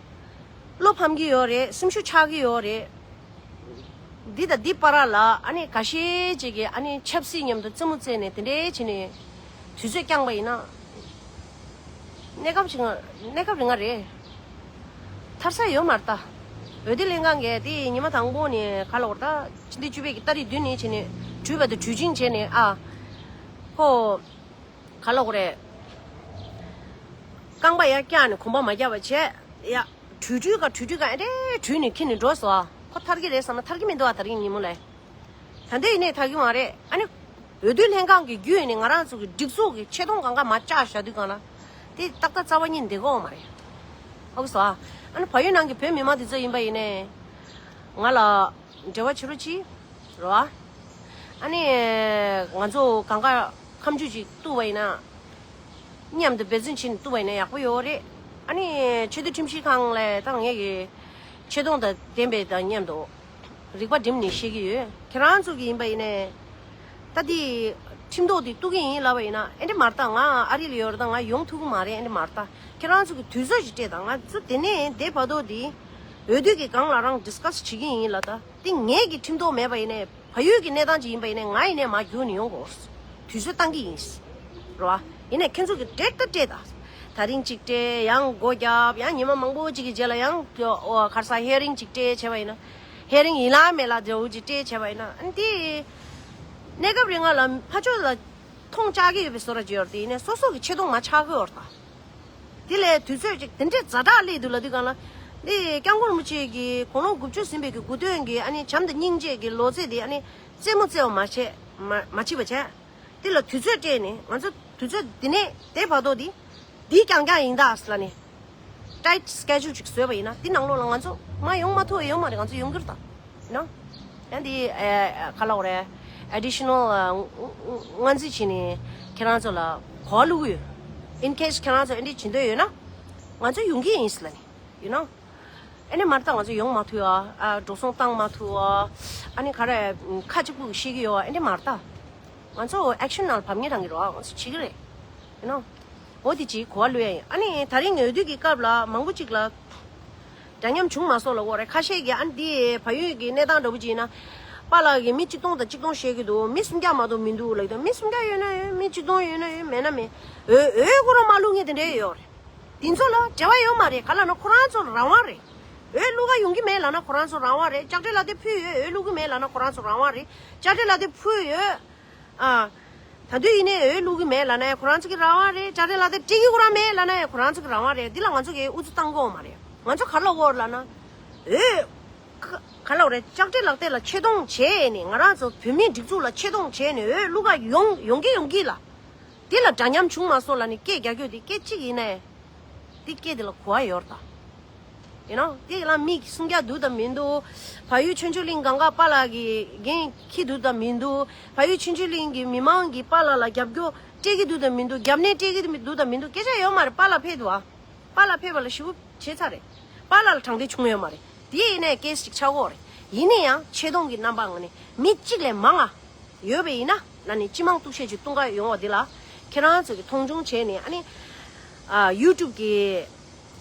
བློ་ཕམ་གྱི་ཡོད་རེད། སེམས་ཤུགས་ཆག་གི་ཡོད་རེད། འདི་དང་འདི་བར་ལ་ཨ་ནི་འགའ་ཤས་ཅིག་གིས་ཨ་ནི་ཆབ་སྲིད་མཉམ་དུ་རྩེད་མོ་རྩེས་ནས་དེ་འདྲའི་བྱས་ནས་དུས་ཚོད་བསྐྱངས་པ་ཡིན་ན། གནས་སྐབས་ཤིག་གནས་སྐབས་རིང་ང་རེད། ཐར་ས་ཡོད་མ་རེད་ད། འོས་བསྡུ་ལྷན་ཁང་གིས་དེ་ཉི་མ་དང་པོ་ནས་ག་ལ་བར་ད་ཕྱི་ཟླ་བཅུ་པའི་གི་ཏ་རིག་བདུན་ནས་བྱས་ནས་བྲུས་པ་དང་བྲུས་ཆིངས་བྱས་ནས་ཨ། ཁོ། ག་ལ་བར་རེད། རྐང་པ་ཡར་བཀྱག་ནས་གོམ་པ་མ་བརྒྱབ་པ་བྱས། ཡ། གྲུས་གྲུས་ག་གྲུས་གྲུས་ག་ཨེ་འདྲའི་གྲུས་ནས་ཁྱེར་ནས་འགྲོ་སོང་ཨ། ཁོ་ཐར་གི་རེད་བསམ་ན་ཐར་གི་མི་འདུག་ཨ། ད་རིང་ཉིན་མོ་ལ། ད་འདི་ཡིན་ནའི་ཐར་གི་མ་རེད། ཨ་ནི། འོས་བསྡུ་ལྷན་ཁང་གི་བརྒྱུད་ནས་ང་རང་ཚོ་གི་སྒྲིག་འཛུགས་ཀྱི་ཆེ་མཐོང་གང་ག་མ་བཅག་བཞག་དུས་གང་ལ། དེ་ཏག་ཏག་རྩ་བ་ཉིད་འདེགས་འོང་མ་རེད། ཧ་གོ་སོང་ཨ། ཨ་ནི་བལ་ཡུལ་ནང་གི་བོད་མི་མང་དེ་ཚོ་ཡིན་པ་ཡིན་ནའི། ང་ལ། འབྲེལ་བ་བྱེད་རོགས་གྱིས། རོ། ཨ་ནི། ང་ཚོ་གང་ག་ཁ་མཆུ་ཅིག་གཏུག་པ་ཡིན་ན། མཉམ་དུ་འབད་བརྩོན་བྱས་ནས་གཏུག་པ་ཡིན་ན་ཡག་པོ་ཡོད་རེད། ཨ་ནི་ཆེས་མཐོའི་ཁྲིམས་ཞིབ་ཁང་ལ་ད་ངེད་ཀྱི་ཆེ་མཐོང་དང་ལྡན་པའི་དང་མཉམ་དུ་རིག་པ་སྒྲིམ་ནས་བཤད་ཀྱི་ཡོད། ཁྱེད་རང་ཚོ་གི་ཡིན་པ་ཡིན་ནའི་ད་དེ་ཁྲིམས་ཐོག་དེ་གཏུག་གི་ཡིན་ལབ་པ་ཡིན་ན་ཨེ་འདྲ་མ་རེད། ད་ང་ཨ་རི་ལ་ཡོད་རེད། ད་ང་ཡོང་ཐུབ་ཀྱི་མ་རེད། ཨེ་འདྲ་མ་རེད། ད་ཁྱེད་རང་ཚོ་གི་དུས་ཚོད་ཅིག་སྤྲད། ད་ང་ཚོ་དེ་ནས་དེ་བར་དུ་དེ་འོས་བསྡུ་གི་སྒང་ལ་རང་ཌི་སི་ཀ་སི་བྱེད་ཀྱི་ཡིན་ལབ། ད་དེ་ངེད་ཀྱི་ཁྲིམས་ཐོག་མེད་པ་ཡིན་ནའི་བལ་ཡུལ་གྱི་གནས་སྟངས་ཅིག་ཡིན་པ་ཡིན་ནའི་ང་ཡིན་ནའི་མར་རྒྱུགས་ནས་ཡོང་དགོས། དུས་ཚོད་བཏང་གི་ཡིན། རེད་བ། ཡིན་ནའི་ཁྱེད་ཚོ་གི་སྤྲད་ད་སྤྲད་ད། ད་རིང་གཅིག་སྤྲད། ཡང་སྒོ་བརྒྱབ། ཡང་ཉི་མ་མང་པོ་གཅིག་གི་རྗེས་ལ་ཡང་ཨོ་ག་རེ་ཟ་ཧེ་རིང་གཅིག་སྤྲད་བྱས་པ་ཡིན་ན། ཧེ་རིང་ཡིན་ལ་མེད་ལ་འདྲ་བོ་གཅིག་སྤྲད་བྱས་པ་ཡིན་ན། ཨ་ནི་དེ་གནས་སྐབས་རིང་ང་ལ་ཕར་ཕྱོགས་ལ་མཐོང་ཆགས་ཀྱི་ཡོད་པའི་བཟོ་འདྲ་ཅིག་ཡོད་རེད། དེ་ཡིན་ནའི་སོ་སོ་གི་ཆེ་མཐོང་མ་ཆགས་ཀྱི་ཡོད་རེད་ད། དེ་ལས་དུས་ཚོད་ཅིག་དེ་འདྲའི་ཛ་དྲག་སླེབས་འདུག་ལབ་དུས་གང་ལ། འདི་སྐྱབས་མགོན་རིན་པོ་ཆེ་གི་དགུང་ལོ་དགུ་བཅུ་ཟིན་པའི་གི་དགུང་སྟོན་གི་ཨ་ནི་བྱམས་དང་སྙིང་རྗེ་གི་ལོ་ཚིགས་འདི་ཨ་ནི་རྩེད་མོ་རྩེ་བ་མ་བྱས། མ་མ་བྱེད་པ་བྱས། འདི་ལ་དུས་ཚོད་སྤྲད་ནས་ང་ཚོ་དུས་ཚོད་འདི་ནས་དེ་བར་དུ་འདི་འདི་རྐྱང་རྐྱང་ཡིན་ད་ཟེར་ལ་ནི། ཊའིཊ་སི་ཀེ་ཇུ་ལ་ཅིག་བཟོས་པ་ཡིན་ན་འདི་ནང་ལོགས་ལ་ང་ཚོ་མ་ཡོང་མ་ཐུབ་ཡོད་མ་རེད། ང་ཚོ་ཡོང་གི་རེད་ད། ཡིན་ནོ། ཡང་འདི་ཨ་ག་ལབ་དགོས་རེད། ཨེ་ཌི་ཤི་ནལ་སྔོན་རྩིས་བྱས་ནས་ཁྱེད་རང་ཚོ་ལ་གོ་བ་བླུག་གི་ཡོད། ཨིན་ཁེ་སི་ཁྱེད་རང་ཚོ་ཨེ་འདྲ་བྱེད་འདོད་ཡོད་ན་ང་ཚོ་ཡོང་གི་ཡིན་ཟེར་ལ་ནི། ཡིན་ནོ། ཨེ་འདྲ་མ་རེད་ད། ང་ཚོ་ཡོང་མ་ཐུབ་ཨ། ཨ་འགྲོ་སོང་བཏང་མ་ཐུབ་ཨ། ཨ་ནི་ག་རེ་ཁ་གཅིག་པུ་ཤེས་ཀྱི་ཡོད་ཨ། ཨེ་འདྲ་མ་རེད་ད། ང་ཚོ་ཨེག་ཤན་ནང་ལ་བབས་ངེས་རང་གི་རོགས་ང་ཚོ་བྱེད་ཀྱི་རེད། ཡིན་ནོ། འོ་དེ་ཅིག་གོ་བ་ལོན་ཡ་ཡིན། ཨ་ནི་ད་རིང་ངས་དུས་ཀྱི་སྐབས་ལ་མང་པོ་ཅིག་ལ་འདྲ་མཉམ་བྱུང་མ་སོང་ལབ་དགོས་རེད། ཁ་ཤས་ཀྱིས་ཨ་ནི་འདི་བལ་ཡུལ་གྱི་གནས་སྟངས་འདྲ་པོ་ཅིག་ཡིན་ན། པཱ་ལགས་ཀྱིས་མི་གཅིག་སྟོང་དང་གཅིག་སྟོང་བཤད་ཀྱི་འདུག་མི་སུམ་བརྒྱ་མ་གཏོགས་མི་འདུག་ལབ་ཀྱི་འདུག་མི་སུམ་བརྒྱ་ཡོད་ན་ཡོད། མི་གཅིག་སྟོང་ཡོད་ན་ཡོད། མེད་ན་མེད། འོས་འོས་ཁོ་རང་མ་བླུག་མཁན་དེ་འདྲས་ཡོད་རེད། དེ་ཚོ་ལ་འབྲེལ་བ་ཡོད་མ་རེད། ག་ལབ་ན་ཁོ་རང་ཚོ་རང་དབང་རེད། འོས་བླུག་ག་ཡོང་གི་མེད་ལབ་ན་ཁོ་རང་ཚོ་རང་དབང་རེད། ལྕགས་སྤྲེལ་ལགས་དེ་ཕུལ་ཡོད། འོས་བླུག་གི་མེད་ལབ་ན་ཁོ་རང་ཚོ་རང་དབང་རེད། ལྕགས་སྤྲེལ་ལགས་དེ་ཕུལ་ཡོད། ཨ། ད་དུང་ཡིན་ནའི་འོས་བླུག་གི་མེད་ལབ་ན་ཁོ་རང་ཚོ་གི་རང་དབང་རེད། ལྕགས་སྤྲེལ་ལགས་དེ་སྤྲད་ཀྱི་ཁོ་རང་མེད་ལབ་ན་ཁོ་རང་ཚོ་གི་རང་དབང་རེད། འདི་ལ་ང་ཚོ་གི་ཨུ་ཚུགས་བཏང་དགོས་མ་རེད། ང་ཚོ་ག་ལབ་དགོས་ལབ་ན། འོས། ག་ག་ལབ་རེད། ལྕགས་སྤྲེལ་ལགས་དེ་ལ་ཆེ་མཐོང་བྱས་ནས་ང་རང་ཚོ་བོད་མིའི་སྒྲིག་འཛུགས་ལ་ཆེ་མཐོང་བྱས་ནས་འོས་བླུག་ག་ཡོང་ཡོང་གི་ཡོང་གི་ལ། དེ་ལ་འདྲ་མཉམ་བྱུང་མ་སོང་ལབ་ནས་སྐད་རྒྱག་རྒྱུ་དེ་སྐད་གཅིག་ཡིན་ནའི། འདི་སྐད་དེ་ལ་གོ་བ་ཡོད་རེད་ད། ཡིན་ནོ། དེ་ལ་མི་སུམ་བརྒྱ་འདུག་དང་མི་འདུག་བལ་ཡུལ་ཆོས་འབྱོར་གླིང་སྒང་ག་པཱ་ལགས་ཀྱིས་འགན་འཁྱེར་འདུག་དང་མི་འདུག་བལ་ཡུལ་ཆོས་འབྱོར་གླིང་གི་མི་མང་གིས་པཱ་ལགས་ལ་རྒྱབ་སྐྱོར་སྤྲད་ཀྱི་འདུག་དང་མི་འདུག་རྒྱབ་གནས་སྤྲད་ཀྱི་འདུག་དང་མི་འདུག་སྐད་ཆ་ཡོད་མ་རེད། པཱ་ལགས་ཕེབས་འདུག་ཨ། པཱ་ལགས་ཕེབས་པ་ལ་ཞེ་པོ་བྱས་ཚར་རེད། པཱ་ལགས་ལ་དྲང་བདེན་བྱུང་ཡོད་མ་རེད། དེ་ཡིན་ནའི་ཀེ་སི་ཅིག་ཆགས་ཀྱི་ཡོད་རེད། ཡིན་ན་ཡང་ཆེ་མཐོང་གི་རྣམ་པ་ངང་ནས་མི་གཅིག་ལས་མང་ང་ཡོད་པ་ཡིན་ན་ལབ་ནས་སྤྱི་མང་གཏུག་བཤད་ཅིག་གཏོང་ག་ཡོང་བ་འདི་ལ་ཁྱེད་རང་ཚོ་གིས་མཐོང་ཆུང་བྱས་ནས་ཨ་ནི། ཨ་ཡུ་ཊུབ་གི་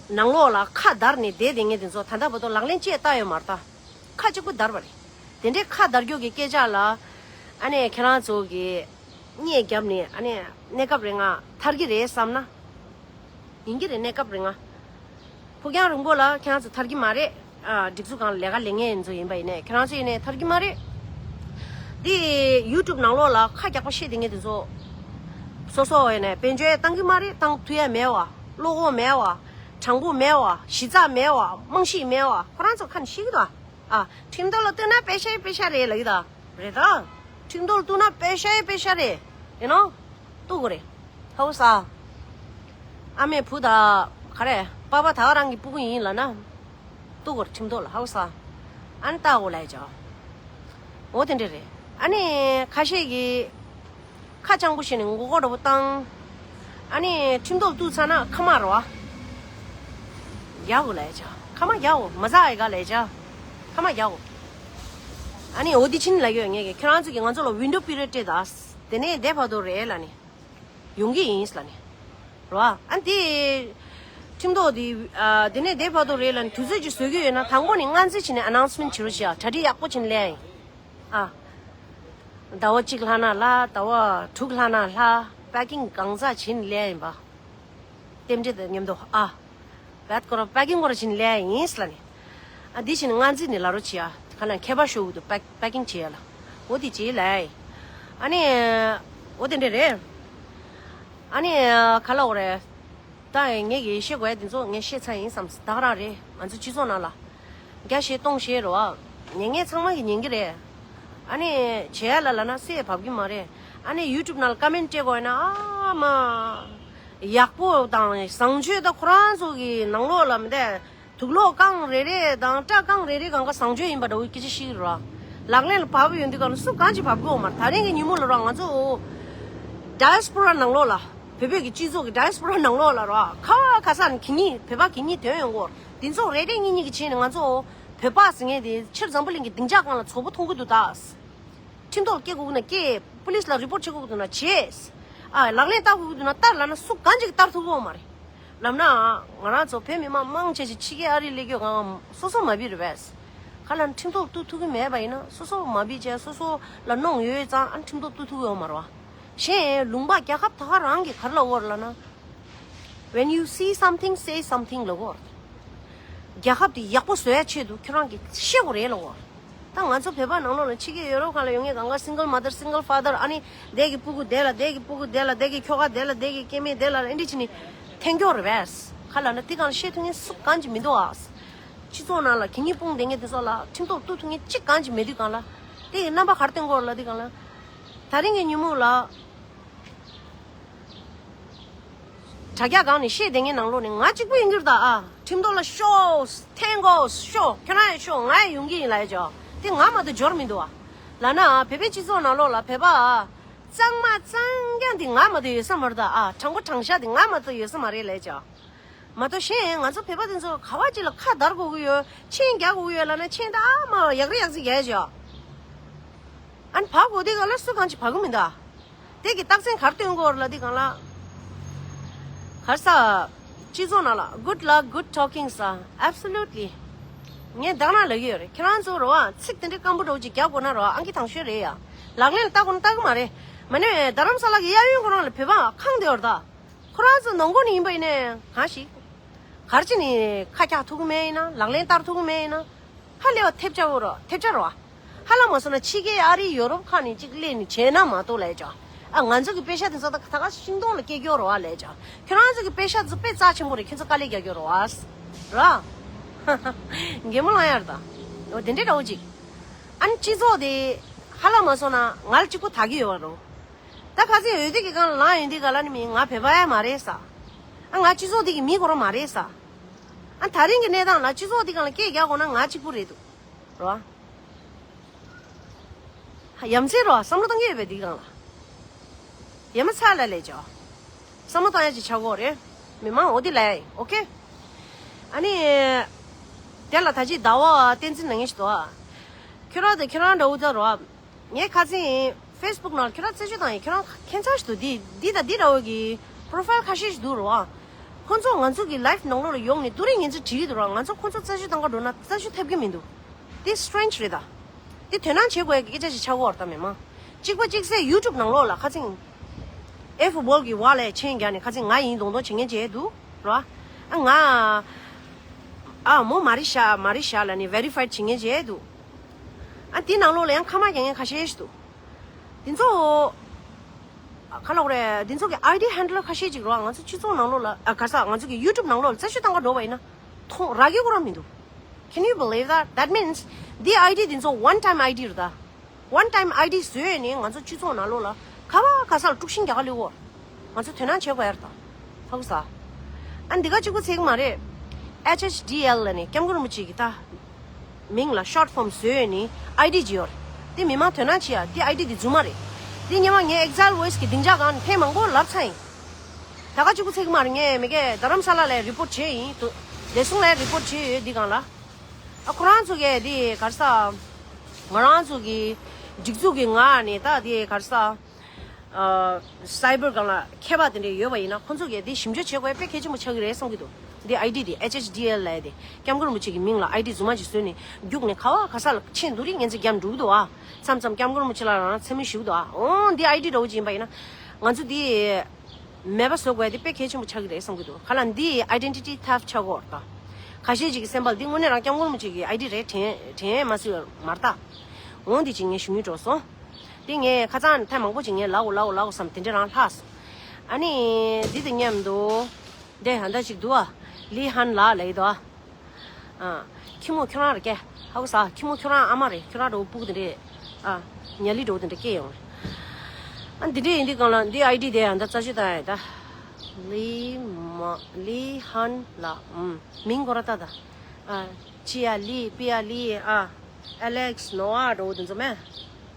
ནང་ལོགས་ལ་ཁ་བརྡར་ནས་བསྡད་བསྡད་མཁན་དེ་ཚོ་ད་ལྟ་བར་དུ་ལག་ལེན་ཅིག་བསྟར་ཡོད་མ་རེད་ད། ཁ་གཅིག་པུ་བརྡར་བ་རེད། དེ་འདྲའི་ཁ་བརྡར་རྒྱུ་གི་སྐད་ཆ་ལ་ཨ་ནི་ཁྱེད་རང་ཚོ་གིས་བརྙས་བརྒྱབ་ནས་ཨ་ནི་གནས་སྐབས་རིང་ང་ཐར་གྱི་རེད་བསམ་ན། ཡིན་གྱི་རེད། གནས་སྐབས་རིང་ང་། ཕུགས་རྒྱང་རིང་པོ་ལ་ཁྱེད་རང་ཚོ་ཐར་གྱི་མ་རེད། ཨ་སྒྲིག་འཛུགས་སྒང་ལ་ལས་ཀ་ལས་མཁན་ཚོ་ཡིན་པ་ཡིན་ནའི་ཁྱེད་རང་ཚོ་ཡིན་ནའི་ཐར་གྱི་མ་རེད། འདི་ཡུ་ཊུབ་ནང་ལོགས་ལ་ཁ་རྒྱག་པ་བཤད་བསྡད་མཁན་དེ་ཚོ། སོ་སོ་ཡིན་ནའི་དཔལ་འབྱོར་བཏང་གི་མ་རེད། བཏང་ཐུབ་ཡ་མེད་བ། བློ་ཁོག་མེད་བ། དྲང་པོ་མེད་བ། གཞི་རྩ་མེད་བ། རྨང་གཞི་མེད་བ། ཁོ་རང་ཚོ་ཁ་ནས་བཤད་ཀྱི་འདུག་ཨ། ཨ། ཁྲིམས་ཐོག་ལ་གཏུགས་ན་པེ་ཤ་ཡི་པེ་ཤ་རེད་ལབ་ཀྱི་ད། རེད་ད། ཁྲིམས་ཐོག་ལ་གཏུགས་ན་པེ་ཤ་ཡི་པེ་ཤ་རེད། ཡིན་ནོ། གཏུག་དགོས་རེད། ཧའུ་ས། ཨ་མའི་བུ་ད། ག་རེ། པ་ཕ་ད་ག་རང་གི་སྤུ་གུ་ཡིན་ལབ་ན། གཏུག་དགོས་རེད་ཁྲིམས་ཐོག་ལ་ཧའུ་ས། ཨ་ནི་ལྟ་དགོས་ལབ་ཡ་ཅོ། འོ་དེ་འདྲ་རེད། ཨ་ནི་ཁ་ཤས་ཀྱིས། ཁ་སྤྱང་པོ་བྱས་ནས་མགོ་སྐོར་འདྲ་པོ་བཏང་། ཨ་ནི་ཁྲིམས་ཐོག་གཏུགས་ཚར་ན་ཁ་མ་རོ་ཨ། རྒྱག་དགོས་ལབ་ཡ་ཅོ། ཁ་མ་རྒྱག་དགོས། མ་ཟ་ཨེ་ག་ལབ་ཡ་ཅོ། ཁ་མ་རྒྱག་དགོས། ཨ་ནི་འོ་དེ་ཕྱིན་ལབ་ཡོད་ངས་ཀྱི་ཁྱེད་རང་ཚོ་གིས་ང་ཚོ་ལ་ཝིན་ཌོ་པི་རི་ཡོཌ་སྤྲད་ད། དེ་ནས་འདས་བར་དུ་རེད་ལབ་ནས། ཡོང་གི་ཡིན་ལབ་ནས། རོ་ཨ། ཨ་དེ། ཁྲིམས་ཐོག་དེ། ཨ་དེ་ནས་འདས་བར་དུ་རེད་ལབ་ནས་དུས་ཚོད་ཅིག་བཟོ་གི་ཡོད་ན་དང་པོ་ནས་སྔ་འཛི་བྱས་ནས་ཨ་ནའུན་སི་མེན་ཊི་བྱེད་རོགས་བྱེད་ཨ། གྲ་སྒྲིག་ཡག་པོ་བྱས་ནས་སླེབས་ཡ་ཡིན། ཨ། ཟླ་བ་གཅིག་ལྷག་ན་ལྷག་ཟླ་བ་དྲུག་ལྷག་ན་ལྷག་པེ་ཀིང་གང་ཟག་བྱས་ནས་སླེབས་ཡ་ཡིན་པ། རྟེན་འབྲེལ་དང་མཉམ་དུ་ཨ། བད་ཀོ་ར་པེ་ཀིང་སྐོར་བྱིན་ལེ་ཡིན་ལ་ནི། ཨ་འདི་བྱིན་ང་འཛི་ནི་ལ་རོ་བྱེད་ཡ། ཁ་ན་མཁས་པ་ཤོག་གུ་དུ་པེ་པེ་ཀིང་བྱེད་ཡ་ལ། འོ་དེ་བྱེད་ལ། ཨ་ནི། འོ་དེ་འདྲ་རེད། ཨ་ནི་ག་ལ་འོ་རེད། ད་ངས་གི་བཤད་དགོས་ཡ་དེ་ཚོ་ངས་བཤད་ཚར་ཡིན་བསམ་ད་ག་རང་རེད་ང་ཚོ་སྤྱི་ཚོགས་ནང་ལ། བརྒྱ་བཤད་སྟོང་བཤད་རོ། ཉན་མཁན་ཚང་མ་གི་ཉན་གི་རེད། ཨ་ནི་བྱེད་ཡ་ལ་ལ་ན་སེ་བབ་གི་མ་རེད། ཨ་ནི་ཡུ་ཊུབ་ནང་ལ་ཀ་མེན་ཊི་སྤྲད་དགོས་ཡ་ན་ཨ་མ། ཡག་པོ་དང་བཟང་སྤྱོད་དང་ཁོ་རང་ཚོ་གི་ནང་ལོགས་ལ་མི་འདས། དུག་ལོག་རྐང་རེ་རེ་དང་སྐྲ་རྐང་རེ་རེ་གང་ག་བཟང་སྤྱོད་ཡིན་པ་འདྲ་བོ་སྐད་ཆ་བཤད་ཀྱི་རེད་བ། ལག་ལེན་ལ་བབས་ཡོང་དུས་གང་ལ་སུ་གང་ཅིག་བབས་གི་ཡོད་མ་རེད། ད་རིང་གི་ཉིན་མོ་ལ་ར་ང་ཚོ་ཌ་ཡ་སི་པོ་ར་ནང་ལོགས་ལ་བོད་བོད་ཀྱི་སྤྱི་ཚོགས་ཀྱི་ཌ་ཡ་སི་པོ་ར་ནང་ལོགས་ལ་ར་ཁ་བ་ཁ་ས་ནས་གད་སྙིགས་བོད་པ་གད་སྙིགས་ཐོན་ཡོང་གི་ཡོད་རེད། འདི་ཚོ་རེ་རེ་གཉིས་གཉིས་ཀྱི་བྱས་ནས་ང་ཚོ་བོད་པ་ཟེར་མཁན་དེ་ཕྱིར་འཛམ་བུ་གླིང་གི་སྡིངས་ཆ་སྒང་ལ་བཙོག་པ་མཐོང་གི་འདུག་ད། ཁྲིམས་ཐོག་ལ་སྐྱེལ་དགོས་ཀྱི་ན་སྐྱེལ། པུ་ལིས་ལ་རི་པོར་ཊི་བྱེད་དགོས་ཀྱི་འདུག་ན་བྱེད། ཨ་ལག་ལེན་བསྟར་དགོས་ཀྱི་འདུག་ན་བསྟར་ལབ་ན་སུ་གང་ཅིག་བསྟར་ཐུབ་ཀྱི་ཡོད་མ་རེད། ལབ་ན་ང་རང་ཚོ་བོད་མི་མང་མང་ཆེ་ཆེ་ཕྱི་རྒྱལ་ཨ་རི་སླེབས་རྒྱུ་གང་སོ་སོ་མ་བི་རེད་པས། ག་ལ་ཁྲིམས་ཐོག་གཏུག་ཐུབ་ཀྱི་མེད་པ་ཡིན་ན་སོ་སོ་མ་བི་བྱས་སོ་སོ་ལ་གནོང་ཡོད་ཙང་ཨ་ཁྲིམས་ཐོག་གཏུག་ཐུབ་ཀྱི་ཡོད་མ་རེད་བ། གཞན་ལུང་པ་རྒྱལ་ཁབ་ད་ག་རང་གི་ག་རེ་ལབ་ཡོད་རེད་ལབ་ན། When you see something, say something ལབ་ཡོད་རེད། རྒྱལ་ཁབ་དེ་ཡག་པོ་བཟོ་ཡ་ཆེད་དུ་ཁྱོད་རང་གིས་ཤེས་དགོས་རེད་ལབ་ཡོད་རེད། ད་ང་ཚོ་བོད་པ་ནང་ལོགས་ལ་ཕྱི་རྒྱལ་ཡོ་རོབ་ཁག་ལ་ཡོད་མཁན་གང་ག་single mother, single father ཨ་ནི་དེ་གི་སྤུ་གུ་དེ་ལ་དེ་གི་སྤུ་གུ་དེ་ལ་དེ་གི་ཁྱོ་ག་དེ་ལ་དེ་གི་སྐྱེ་དམན་དེ་ལ་ཨེ་འདྲ་བྱས་ནས་འཐེན་ཀྱོག་རེད་པས། ག་ལབ་ན་དེ་གང་ལ་བཤད་ཐུབ་མཁན་སུ་གང་ཅིག་མི་འདུག་ཨ། སྤྱི་ཚོགས་ནང་ལ་གད་སྙིགས་སྤུངས་བསྡད་མཁན་དེ་ཚོ་ལ་ཁྲིམས་ཐོག་གཏུག་ཐུབ་མཁན་གཅིག་གང་ཅིག་མེད་དུས་གང་ལ། དེ་ཡི་རྣམ་པ་ག་རེ་སྟོན་གྱི་ཡོད་རེད་ལབ་དུས་གང་ལ། ད་རིང་གི་ཉིན་མོ་ལ། དྲ་རྒྱ་སྒང་ནས་བཤད་བསྡད་མཁན་ནང་ལོགས་ནས་ང་གཅིག་པུ་ཡིན་གྱི་རེད་ད། ཨ། ཁྲིམས་ཐོག་ལ་ཤོག་འཐེན་དགོས་ཤོག་ཁྱོད་རང་ཡང་ཤོག་ང་ཡང་ཡོང་གི་ཡིན་ལབ་ཡ་ཅོ། དེ་ང་མ་གཏོགས་འབྱོར་མི་འདུག་ཨ། ལབ་ན་བོད་པའི་སྤྱི་ཚོགས་ནང་ལོགས་ལ་བོད་པ་ཨ། གཙང་མ་གཙང་རྐྱང་དེ་ང་མ་གཏོགས་ཡོད་ས་མ་རེད་ད། ཨ། དྲང་པོ་དྲང་བཞག་དེ་ང་མ་གཏོགས་ཡོད་ས་མ་རེད་ལབ་ཡ་ཅོ། མ་གཏོགས་གཞན་ང་ཚོ་བོད་པ་དེ་ཚོ་ག་བ་ཅིག་ལ་ཁ་བརྡར་དགོས་ཀྱི་ཡོད། མཆན་རྒྱག་དགོས་ཀྱི་ཡོད་ལབ་ན་མཆན་ད་མ་ཡག་རེ་ཡག་ཚིག་རྒྱག་ཡ་ཅོ། ཨ་ནི་བག་གོ་དེ་ག་ལ་སུ་གང་ཅིག་བག་གི་མི་འདུག་ཨ། དེ་གི་རྟགས་མཚན་ག་རེ་སྟོན་གྱི་ཡོད་རེད་ལབ་དུས་གང་ལ། ག་རེ་ཟ། སྤྱི་ཚོགས་ནང་ལ་good luck, good talking ཟེར། Absolutely. ངས་དག་ན་ལབ་ཀྱི་ཡོད་རེད། ཁྱེད་རང་ཚོ་རོ་ཨ་ཚིག་དེ་འདྲའི་སྐམ་པོ་འདྲ་བོ་ཅིག་རྒྱག་དགོས་ན་རོ་ཨ་ཨང་ཀི་དང་ཤོས་རེད་ཡ། ལག་ལེན་ལ་བསྟར་དགོས་ན་བསྟར་གི་མ་རེད། མ་ནས་རྡ་རམ་ས་ལ་གི་གཡས་གཡོན་ཁོ་རང་ལ་བོད་པ་ཁེངས་བསྡད་ཡོད་རེད་ད། ཁོ་རང་ཚོ་ནང་སྒོ་ནས་ཡིན་པ་ཡིན་ནའི་གང་ཞིག་ག་རེ་བྱས་ནས་ཁ་རྒྱག་ཐུབ་ཀྱི་མེད་ཡིན་ན། ལག་ལེན་བསྟར་ཐུབ་ཀྱི་མེད་ཡིན་ན། ཧ་ལས་པ་ཐེབས་ཆག་རོ། ཐེབས་ཆག་རོ། ཧ་ལམ་མ་སོང་ན་ཕྱི་རྒྱལ་ཨ་རི་ཡོ་རོབ་ཁག་ནས་གཅིག་སླེབས་ནས་བྱས་ན་མ་གཏོགས་ལབ་ཡ་ཅོ། ཨ། ང་ཚོ་གི་པེ་ཤ་དེ་ཚོ་ད་ད་ག་ཤིང་སྡོང་ལ་སྐྱེ་རྒྱུ་རོ་ཨ་ལབ་ཡ་ཅོ། ཁྱོད་རང་ཚོ་གི་པེ་ཤ་ཚོ་དཔེ་རྩ་ཆེན་པོ་རེད། ཁྱོད་ཚོ་དཀའ་ལས་རྒྱག་རྒྱུ་རོ་ཨ། ར། གད་མོ་ལངས་ཡ་རེད་ད། འོ་དེ་འདྲའི་འདྲ་བོ་ཅིག་ཨ་ནི་སྤྱི་ཚོགས་དེ་ཧ་ལམ་མ་སོང་ན་ང་ལ་གཅིག་པུ་ད་གི་ཡོད་པ་རོ། ད་ཁ་སང་འོད་སྡེར་གྱི་སྒང་ལ་ལངས་ཡོང་དུས་ག་ལ་ནི་མི་ང་བོད་པ་ཡང་མ་རེད་ས། ཨ། ང་སྤྱི་ཚོགས་འདི་གི་མི་ཁོ་རང་མ་རེད་ས། ཨ། ད་རིང་གི་གནས་སྟངས་ལ་སྤྱི་ཚོགས་འདི་སྒང་ལ་སྐད་རྒྱག་དགོས་ན་ང་གཅིག་པུ་རེད་འདུག་རོ། ཡ་མཚན་རོ། བསམ་བློ་གཏོང་གི་ཡོད་པས་འདི་སྒང་ལ། ཡ་མ་ཚ་ལ་ལས་ཅོ། བསམ་བློ་གཏོང་ཡ་ཅིག་ཆགས་ཀྱི་ཡོད་རེད། མི་མང་འོ་དེ་ལ་ཡ་ཨོ་ཁེ། ཨ་ནི། དེ་ལ་ད་ཅི་ཟླ་བ་བསྟན་འཛིན་ལབ་མཁན་ཞིག་འདུག་ཨ། ཁྱོད་རང་དང་ཁྱོད་རང་འདྲ་བོ་ད་རོ། ངས་ཁ་སང་ཕེ་སི་བུག་ནང་ཁྱོད་རང་རྩད་གཅོད་བཏང་ཡིན། ཁྱོད་རང་ཁྱད་མཚར་ཞིག་འདུག་འདི་འདི་དང་འདི་འདྲ་བོ་གི་པོ་རོ་ཕའིལ་ཁ་ཤས་ཤིག་འདུག་རོ་ཨ། ཁོང་ཚོ་ང་ཚོ་གི་ལའིབ་ནང་ལོགས་ལ་ཡོང་ནས་དེ་རིང་ངེད་ཚོ་བྲིས་ཀྱི་འདུག་ར། ང་ཚོ་ཁོང་ཚོ་རྩད་གཅོད་བཏང་ག་འགྲོ་ན་རྩད་གཅོད་ཐེབས་ཀྱི་མི་འདུག་འདི་སི་ཊེ་རེན་ཇི་རེད་ད། འདི་དོ་སྣང་བྱེད་དགོས་ཡ་གི་སྐད་ཆ་ཞིག་ཆགས་ཀྱི་ཡོད་རེད་ད་མི་མང་། གཅིག་པ་གཅིག་སེ་ཡུ་ཊུབ་ནང་ལོགས་ལ་ཁ་སང་། ཨེ་ཕོར་བོལ་གི་བ་ལས་མཆན་རྒྱག་ནས་ཁ་སང་ང་ཡིན་མདོག་མདོག་བྱེད་མཁན་བྱས་འདུག་ར། ཨ་ང་། ཨ་མོ་མ་རེད་ཤག་མ་རེད་ཤག་ལབ་ནས་ཝེ་རི་ཕའི་བྱེད་མཁན་བྱས་འདུག་ཨ་དེའི་ནང་ལོགས་ལ་ཡང་ཁ་མ་རྒྱག་མཁན་ཁ་ཤས་ཤིག་འདུག་འདི་ཚོ། ཨ་ག་ལབ་དགོས་རེད། འདི་ཚོ་གི་ཨའི་ཌི་ཧན་ཌལ་ཁ་ཤས་ཅིག་རོ། ང་ཚོ་སྤྱི་ཚོགས་ནང་ལོགས་ལ། ཨ་ག་ས་ང་ཚོ་གི་ཡུ་ཊུབ་ནང་ལོགས་ལ་རྩད་གཅོད་བཏང་ག་འགྲོ་བ་ཡིན་ན། མཐོང་རག་གི་ཁོ་རང་མི་འདུག Can you believe that? That means འདི་ཨའི་ཌི་འདི་ཚོ་ཝན་ཊའིམ་ཨའི་ཌི་རེད་ད། ཝན་ཊའིམ་ཨའི་ཌི་བཟོས་ནས་ང་ཚོ་སྤྱི་ཚོགས་ནང་ལོགས་ལ་ག་བ་ག་ས་ལ་དཀྲུག་ཤིང་རྒྱག་ག་སླེབས་ཡོད། ང་ཚོ་དོ་སྣང་བྱེད་དགོས་ཡ་རེད་ད། ཧ་གོ་ས། ཨ་འདི་ག་གཅིག་པུ་ཚད་གི་མ་རེད། ཨེཆ་ཨེཆ་ཌི་ཨེལ་ལབ་ནས་སྐྱབས་མགོན་རིན་པོ་ཆེ་གི་ད། མིང་ལ་ཤོཊ་ཕོམ་བཟོས་ནས་ཨའི་ཌི་ཅིག་ཡོད་རེད། དེ་མི་མང་དོ་སྣང་བྱེད་ཡ་དེ་ཨའི་ཌི་དེ་རྫུན་མ་རེད། དེ་སྔོན་མ་ངས་ཨེག་ཛའིལ་ཝོ་ཡིས་གི་སྡིངས་ཆ་སྒང་ནས་ཐེངས་མང་པོ་ལབ་ཚར་ཡིན། ད་ག་གཅིག་པུ་ཚད་གི་མ་རེད། ངས་མི་སྒེར་རྡ་རམ་ས་ལ་ལ་རི་པོར་ཊ་བྱས་ཡིན། དུ་བདེ་སྲུང་ལ་རི་པོར་ཊ་བྱས་ཡོད་འདི་སྒང་ལ། ཨ་ཁོ་རང་ཚོ་གས་དེ་ག་རེ་ཟ། ང་རང་ཚོ་གི་སྒྲིག་འཛུགས་ཀྱི་ངག་ནས་ད་དེ་ག་རེ་ཟ། ཨ་སའི་བར་སྒང་ལ་མཁས་པ་དེ་འདྲ་ཡོད་པ་ཡིན་ན་ཁོང་ཚོ་གས་དེ་ཞིབ་འཇུག་བྱེད་དགོས་དཔེ་གལ་ཆེན་པོ་ཆགས་ཀྱི་རེད་བསམ་གྱི་འདུག་འདི་ཨའི་ཌི་དེ་ཨེཆ་ཨེཆ་ཌི་ཨེལ་ལབ་ཡ་དེ་སྐྱབས་མགོན་རིན་པོ་ཆེ་གི་མིང་ལ་ཨའི་ཌི་རྫུན་མ་ཅིག་བཟོས་ནས་རྒྱུགས་ནས་ག་བ་ག་ས་ལ་མཆན་དེ་རིང་ངེད་ཚོ་བརྒྱབ་འགྲོ་གི་འདུག་ཨ། མཚམས་མཚམས་སྐྱབས་མགོན་རིན་པོ་ཆེ་ལ་རང་མཚན་སྨད་ཞུ་གི་འདུག་ཨ། འོང་འདི་ཨའི་ཌི་འདྲ་བོ་ཅིག་ཡིན་པ་ཡིན་ན་ང་ཚོ་འདི། མེད་པ་བཟོ་དགོས་དེ་དཔེ་གལ་ཆེན་པོ་ཆགས་ཀྱི་རེད་བསམ་གྱི་འདུག་ག་ལ་འདི་ཨའི་ཌེན་ཊི་ཊི་ཐེབ་ཆགས་ཀྱི་ཡོད་རེད་ད། ཁ་ཤས་ཅིག་གི་སེམས་པ་ལ་འདི་དངོས་གནས་རང་སྐྱབས་མགོན་རིན་པོ་ཆེ་གི་ཨའི་ཌི་རེད་དྲན་དྲན་མ་སྲིད་པ་མ་རེད་ད། འོང་འདི་ཅིག་ངས་ཞུ་སྙིང་འདོད་སོང་། འདི་ངས་ཁ་སང་ཐེངས་མང་པོ་ཅིག་ངས་ལབ་དགོས་ལབ་དགོས་ལབ་དགོས་བསམ་དེ་འདྲ་རང་ལྷག་སོང་། ཨ་ནི་འདི་དང་མཉམ་དུ། འདི་ཧ་འདྲ་ཅིག་འདུག་ཨ། ལི་ཧན་ལགས་ལབ་ཡི་འདུག་ཨ། ཨ། ཁྱི་མོ་ཁྱོད་རང་རེད་ཀྱེ། ཧ་གོ་ས། ཁྱི་མོ་ཁྱོད་རང་ཨ་མ་རེད། ཁྱོད་རང་འདྲ་བོ་སྤུ་གུ་དེ་འདྲས། ཨ། ཉ་ལི་འདྲ་བོ་དེ་འདྲས་སྐྱེས་ཡོང་རེད། ཨ། འདི་འདྲས་ཡིན་དུས་གང་ལ་འདི་ཨའི་ཌི་དེ་ཡང་ད་རྩད་གཅོད་བཏང་ཡ་ད། ལི་མ། ལི་ཧན་ལགས། ཨུམ། མིང་ཁོ་ར་ད་ད། ཨ། ཅི་ཡ་ལི། པི་ཡ་ལི། ཨ། ཨེ་ལེགས། ནོ་ཨ་འདྲ་བོ་དེ་ཚོ་མེད།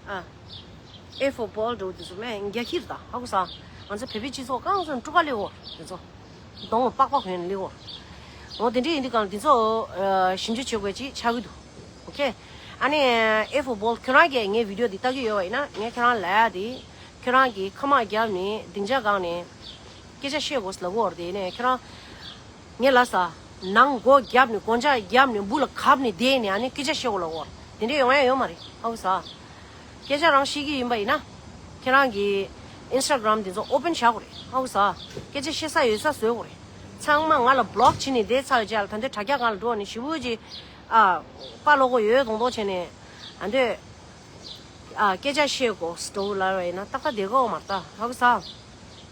ཨ། ཨེ་ཕོར་བོལ་འདྲ་བོ་དེ་ཚོ་མེད། རྒྱ་ཁྱིར་ད། ཧ་གོ་ས། ང་ཚོ་བོད་པའི་སྤྱི་ཚོགས་གང་ཚོ་དཀྲུག་ག་ལེ་འོ་དེ་ཚོ། གདོང་པགས་པ་གོན་ལེ་འོ། འོ་དེ་འདྲས་ཡིན་དུས་གང་དེ་ཚོ་ཞིབ་འཇུག་བྱེད་དགོས་ཅིག་ཆགས་ཀྱི་འདུག་ཨོ་ཁེ། ཨ་ནི་ཨེ་ཕོར་བོལ་ཁྱོད་རང་གིས་ངའི་བི་ཌི་ཡོ་འདི་ལྟ་གི་ཡོད་པ་ཡིན་ན་ངས་ཁྱོད་རང་ལ་ཡ་དེ། ཁྱོད་རང་གིས་ཁ་མ་བརྒྱབ་ནས་སྡིངས་ཆ་སྒང་ནས་སྐད་ཆ་བཤད་དགོས་ལབ་གི་ཡོད་རེད། དེ་ནས་ཁྱོད་རང་། ངས་ལབ་ས། ནང་སྒོ་བརྒྱབ་ནས་སྒོ་ལྕགས་བརྒྱབ་ནས་འབུ་ལ་གབ་ནས་བསྡད་ནས་ཨ་ནི་སྐད་ཆ་བཤད་དགོས་ལབ་གི་ཡོད་རེད། དེ་འདྲས་ཡོང་ཡ་ཡོད་མ་རེད། ཧ་གོ་ས། སྐད་ཆ་རང་བཤད་ཀྱི་ཡིན་པ་ཡིན་ན། ཁྱེད་རང་གི་ཨིན་སི་ཊ་གྷི་རམ་དེ་ཚོ་ཨོ་པན་བྱ་དགོས་རེད། ཧ་གོ་ས། སྐད་ཆ་བཤད་ས་ཡོད་ས་བཟོ་དགོས་རེད། ཚང་མ་ང་ལ་བི་ལོག་བྱས་ནས་བསྡད་ཚར་བའི་རྗེས་ལ་ད་འདོད་དྲ་རྒྱ་སྒང་ལ་འགྲོ་ནས་ཞེ་པོ་ཅིག་ཨ། དཔའ་བློ་ཁོག་ཡོད་མདོག་མདོག་བྱས་ནས། ཨ་འདོད། ཨ། སྐད་ཆ་བཤད་དགོས་སི་ཊོ་ལབ་པ་ཡིན་ན་ཏག་ཏག་བསྡད་ཀྱི་ཡོད་མ་རེད་ད། ཧ་གོ་ས།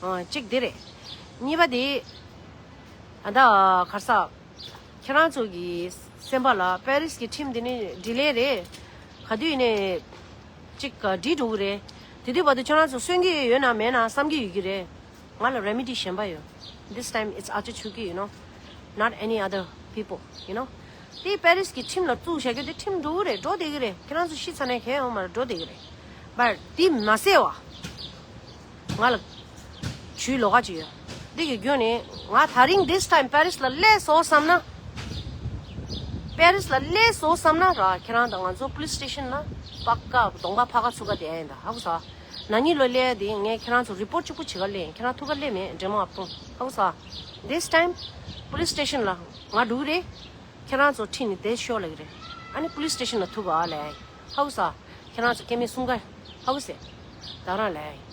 ཨ། གཅིག་དེ་རེད། གཉིས་པ་དེ། ཨ་ད་ག་རེ་ཟ། ཁྱེད་རང་ཚོ་གི་ སེམས་པ་ལ་པེ་རིས་ཀྱི་ཁྲིམས་འདི་ནི་ཌི་ལེ་རེད། ག་དུས་ཡིན་ནའི་ཅིག་འགྲིག་འགྲོ་གི་རེད། དེ་དུས་བར་དུ་ཁྱོད་རང་ཚོ་གསོན་གྱི་ཡོད་ན་མེད་ན་བསམ་གྱི་ཡོད་ཀྱི་རེད། ང་ལ་རེ་མི་ཌི་གཞན་པ་ཡོད། This time it's Acha Chuki, you know, not any other people, you know. དེ་པེ་རིས་ཀྱི་ཁྲིམས་ལ་བཙུགས་བཞག་རྒྱུ་དེ་ཁྲིམས་འགྲོ་གི་རེད། འགྲོ་བསྡད་ཀྱི་རེད། ཁྱེད་རང་ཚོ་ཤི་ཚར་ནའི་གལ་ཡོད་མ་རེད། འགྲོ་བསྡད་ཀྱི་རེད། བར་དེ་མ་ཟད་བ། ང་ལ་ཇུས་ལོགས་ཀ་ཅིག་ཡོད། འདི་གི་རྒྱུ་ནི་ང་ད་རིང་this time པེ་རིས་ལ་སླེབས་སོང་བསམ་ན། པེ་རིས་ལ་སླེབས་སོང་བསམ་ན་ར། ཁྱེད་རང་དང་ང་ཚོ་པུ་ལིས་སི་ཊེ་ཤན་ལ་པ་ཀ་གདོང་པ་ཕ་ཁ་ཚུགས་ཀ་དེ་ཡིན་ད། ཧ་གོ་སོང་། ན་ནིང་ལོ་སླེབས་དེ་ངས་ཁྱེད་རང་ཚོ་རི་པོར་ཊི་གཅིག་པུ་བྱེད་ག་སླེབས་ཡིན། ཁྱེད་རང་ཐུག་ག་སླེབས་མེད། འདྲེ་མོ་ཨབ་ཏུང་། ཧ་གོ་སོང་། This time པུ་ལིས་སི་ཊེ་ཤན་ལ་ང་འགྲོ་གི་རེད། ཁྱེད་རང་ཚོ་ཁྲིད་ནས་བསྡད་ཤོག་ལབ་ཀྱི་རེད། ཨ་ནི་པུ་ལིས་སི་ཊེ་ཤན་ལ་ཐུག་ག་ལབ་ཡིན། ཧ་གོ་སོང་། ཁྱེད་རང་ཚོ་སྐྱེ་དམན་གསུམ་ཀ་ཧ་གོ་སོང་། ད་རང་ལབ་ཡིན།